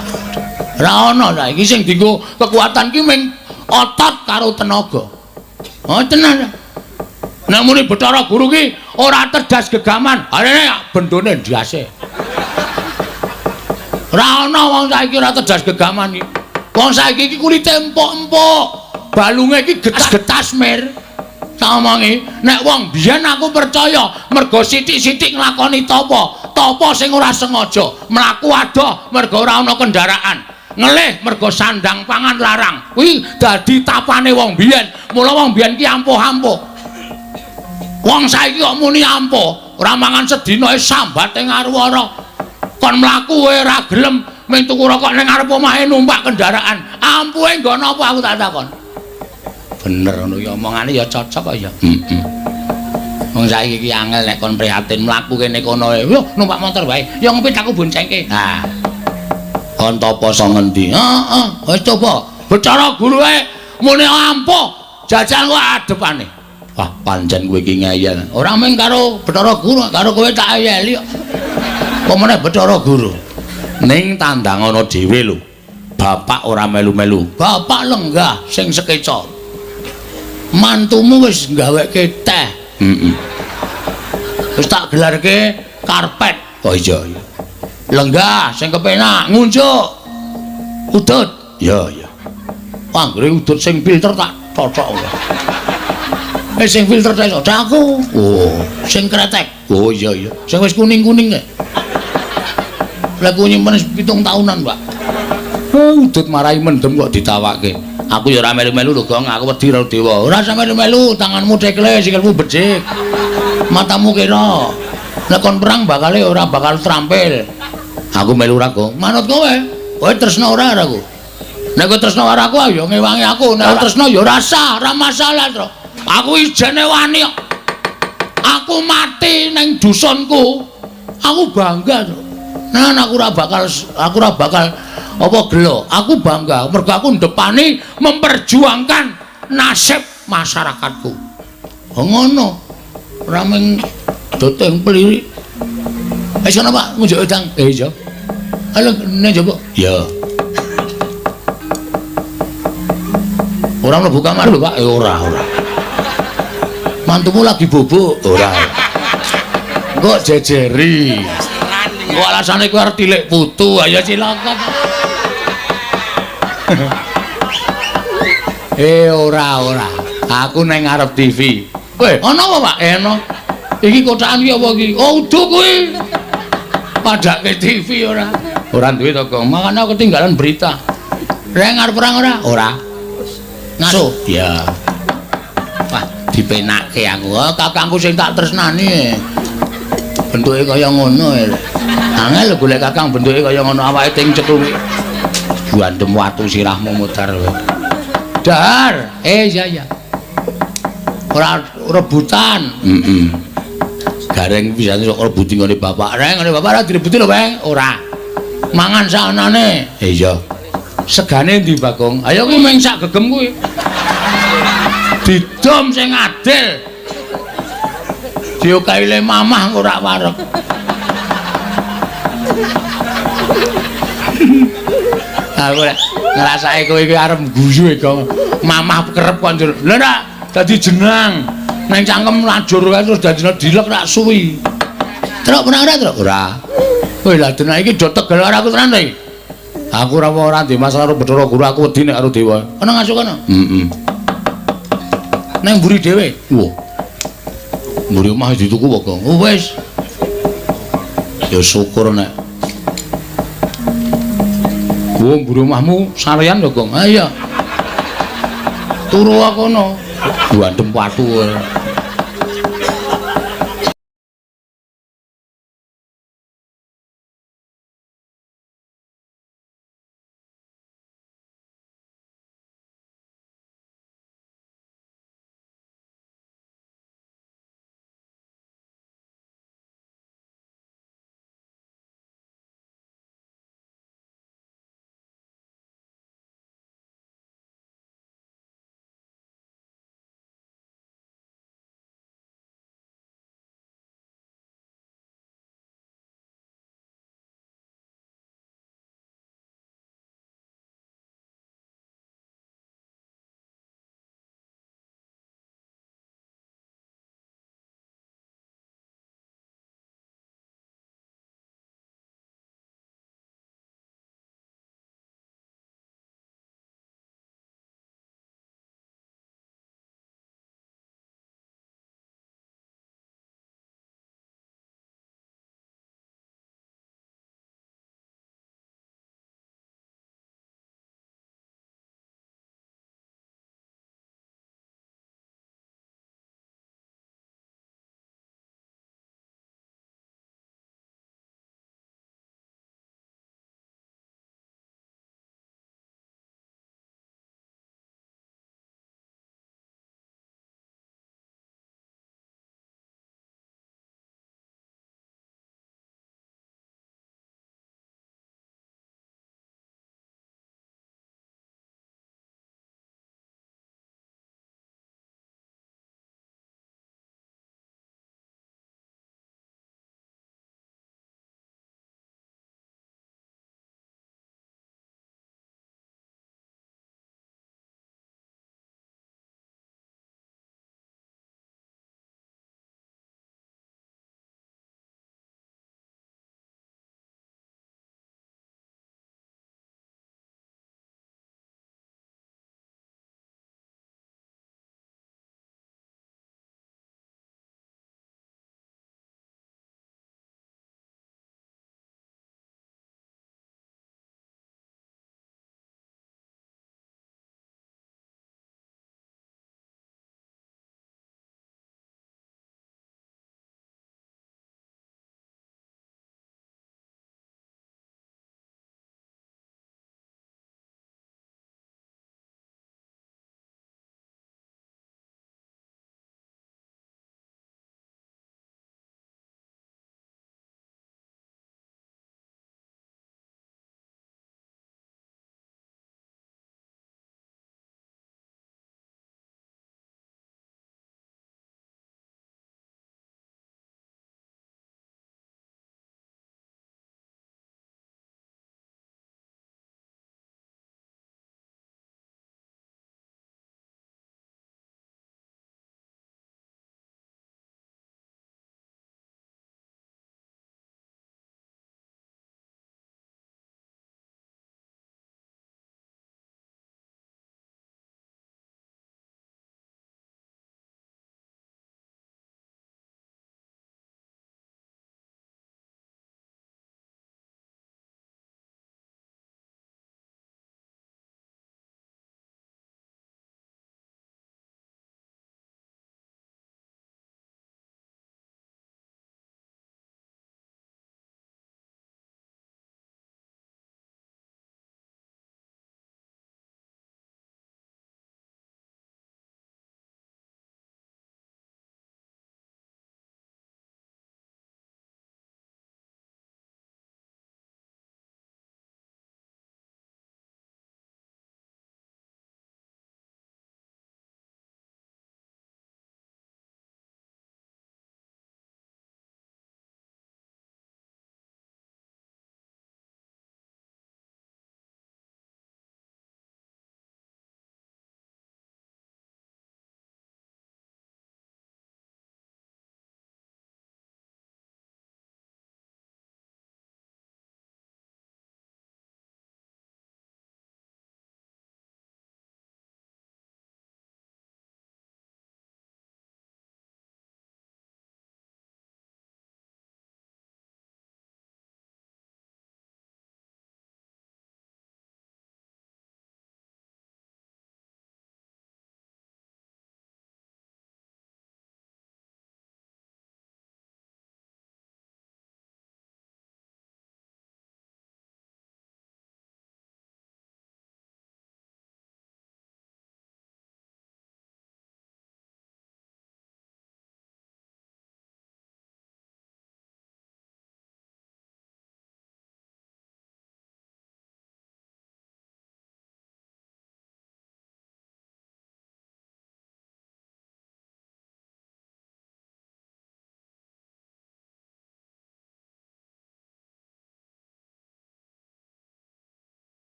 Ora ana saiki sing dienggo kekuatan ki ming otot karo tenaga. Oh tenan. Nek muni Bathara Guru ki ora tedas gegaman, arene bendone ndase. Ora ana wong saiki ora tedas gegaman iki. Wong saiki iki kulite empuk-empuk, balunge iki getas-getas mir. Tak omongi, nek wong biyen aku percaya mergo sithik-sithik nglakoni tapa, tapa sing ora sengaja, mlaku adoh mergo ora ana kendaraan, ngelih mergo sandang pangan larang. Kuwi dadi tapane wong biyen. Mula wong biyen ki ampuh-ampuh. Wong saiki kok muni ampuh, ora mangan sedina sambate ngaruwara. Kon mlaku ora gelem ming tuku rokok ning ngarep omahe numpak kendaraan. Ampuhe nggo napa aku tak takon. Bener ngono ya omongane ya cocok kok ya. Heeh. Wong saiki iki angel nek kon prihatin mlaku kene kono. Yo numpak motor wae. Ya ngepit aku boncengke. Ha. Kon tapa saka ngendi? Heeh, wis coba. Bathara Guru wae muni ampuh. Jajal kok adepane. Wah, pancen kowe iki ngeyel. Ora mung karo Bathara Guru, karo kowe tak eyeli kok. Apa meneh Bathara Guru? Ning tandangana dhewe lho. Bapak ora melu-melu. Bapak lenggah sing sekeca. Mantumu wis gaweke teh. Heeh. Wis tak gelarke karpet. Oh iya iya. Lenggah sing kepenak ngunjuk. Udut. Iya iya. Anggere udut sing filter tak cocok. Sing filter tak cocok aku. Oh, sing kretek. Oh iya iya. Sing wis kuning-kuning kae. Lah ku nyimpen 7 tahunan, Pak. Oh, udut marai mendem kok ditawake. Aku ya ora melu-melu lho, Gong. Aku wedi karo dewa. Ora usah melu-melu, tanganmu cekle, sikilmu becik. Matamu kira. Nek kon perang bakale ora bakal terampil. Aku melu ora, Gong. Manut kowe. Kowe tresno ora karo aku? Nek kowe tresno karo aku ya ngewangi aku. Nek tresno ya ora sah, ora masalah, Tru. Aku ijene wani kok. Aku mati ning dusunku. Aku bangga, Tru. Nah, aku ora bakal apa gelo. Aku bangga mergo aku ndepani memperjuangkan nasib masyarakatku. Oh ngono. Ora mung doteng pliri. Wis ana, Pak, ngunjuk wedang. Iya. Halo, nek njaba. Iya. Ora mlebu kamar lho, Pak. Ora, ora. Mantumu lagi bobok. Ora. Kok jejeri. Kok alasane kowe arep tilik putu, ayo cilaka. Ora, ora. Aku nang ngarep TV. Weh, ana apa, Pak? Ana. Iki kotakan iki apa iki? Oh, udu kuwi. Padake TV ora. Ora duwe to, Gong. Makane aku ketinggalan berita. Reng arep perang ora? Ora. Ngaso. Ya. Wah, dipenake aku. Oh, kakangku sing tak tresnani. Bentuke kaya ngono. Angel golek kakang bentuke kaya ngono, awake ting cekluk. Buandem watu sirahmu mutar kowe. Dahar. Iya iya. Ora rebutan. Heeh. Gareng pisane sok rebuti nggone bapak. Reng nggone bapak ora direbuti lho, Bang. Ora. Mangan saanane. Iya. Segane ndi, Bagong? Ayo kuwi mung sak gegem kuwi. Didom sing adil. Diokahi le mamah ora wareg. Aku lek ngrasake kowe iki arep guyu e, Gong. Mamah kerep kok njur. Lha nek dadi jenang nang cangkem lajur kae terus dadi dilek rak suwi. Truk pernah ora, Truk? Ora. Kowe lha dene iki do tegel karo aku tenan to iki. Aku ora ndek masalah karo Bathara Guru, aku wedi nek karo dewa. Ana ngasuk kono? Heeh. Nang mburi dhewe. Wah. Mburi omah dituku apa, Gong? Oh, wis. Ya syukur nek. Wah, mburi omahmu sarean lho, Gong. Ha iya. Turu kono. Buandem watu.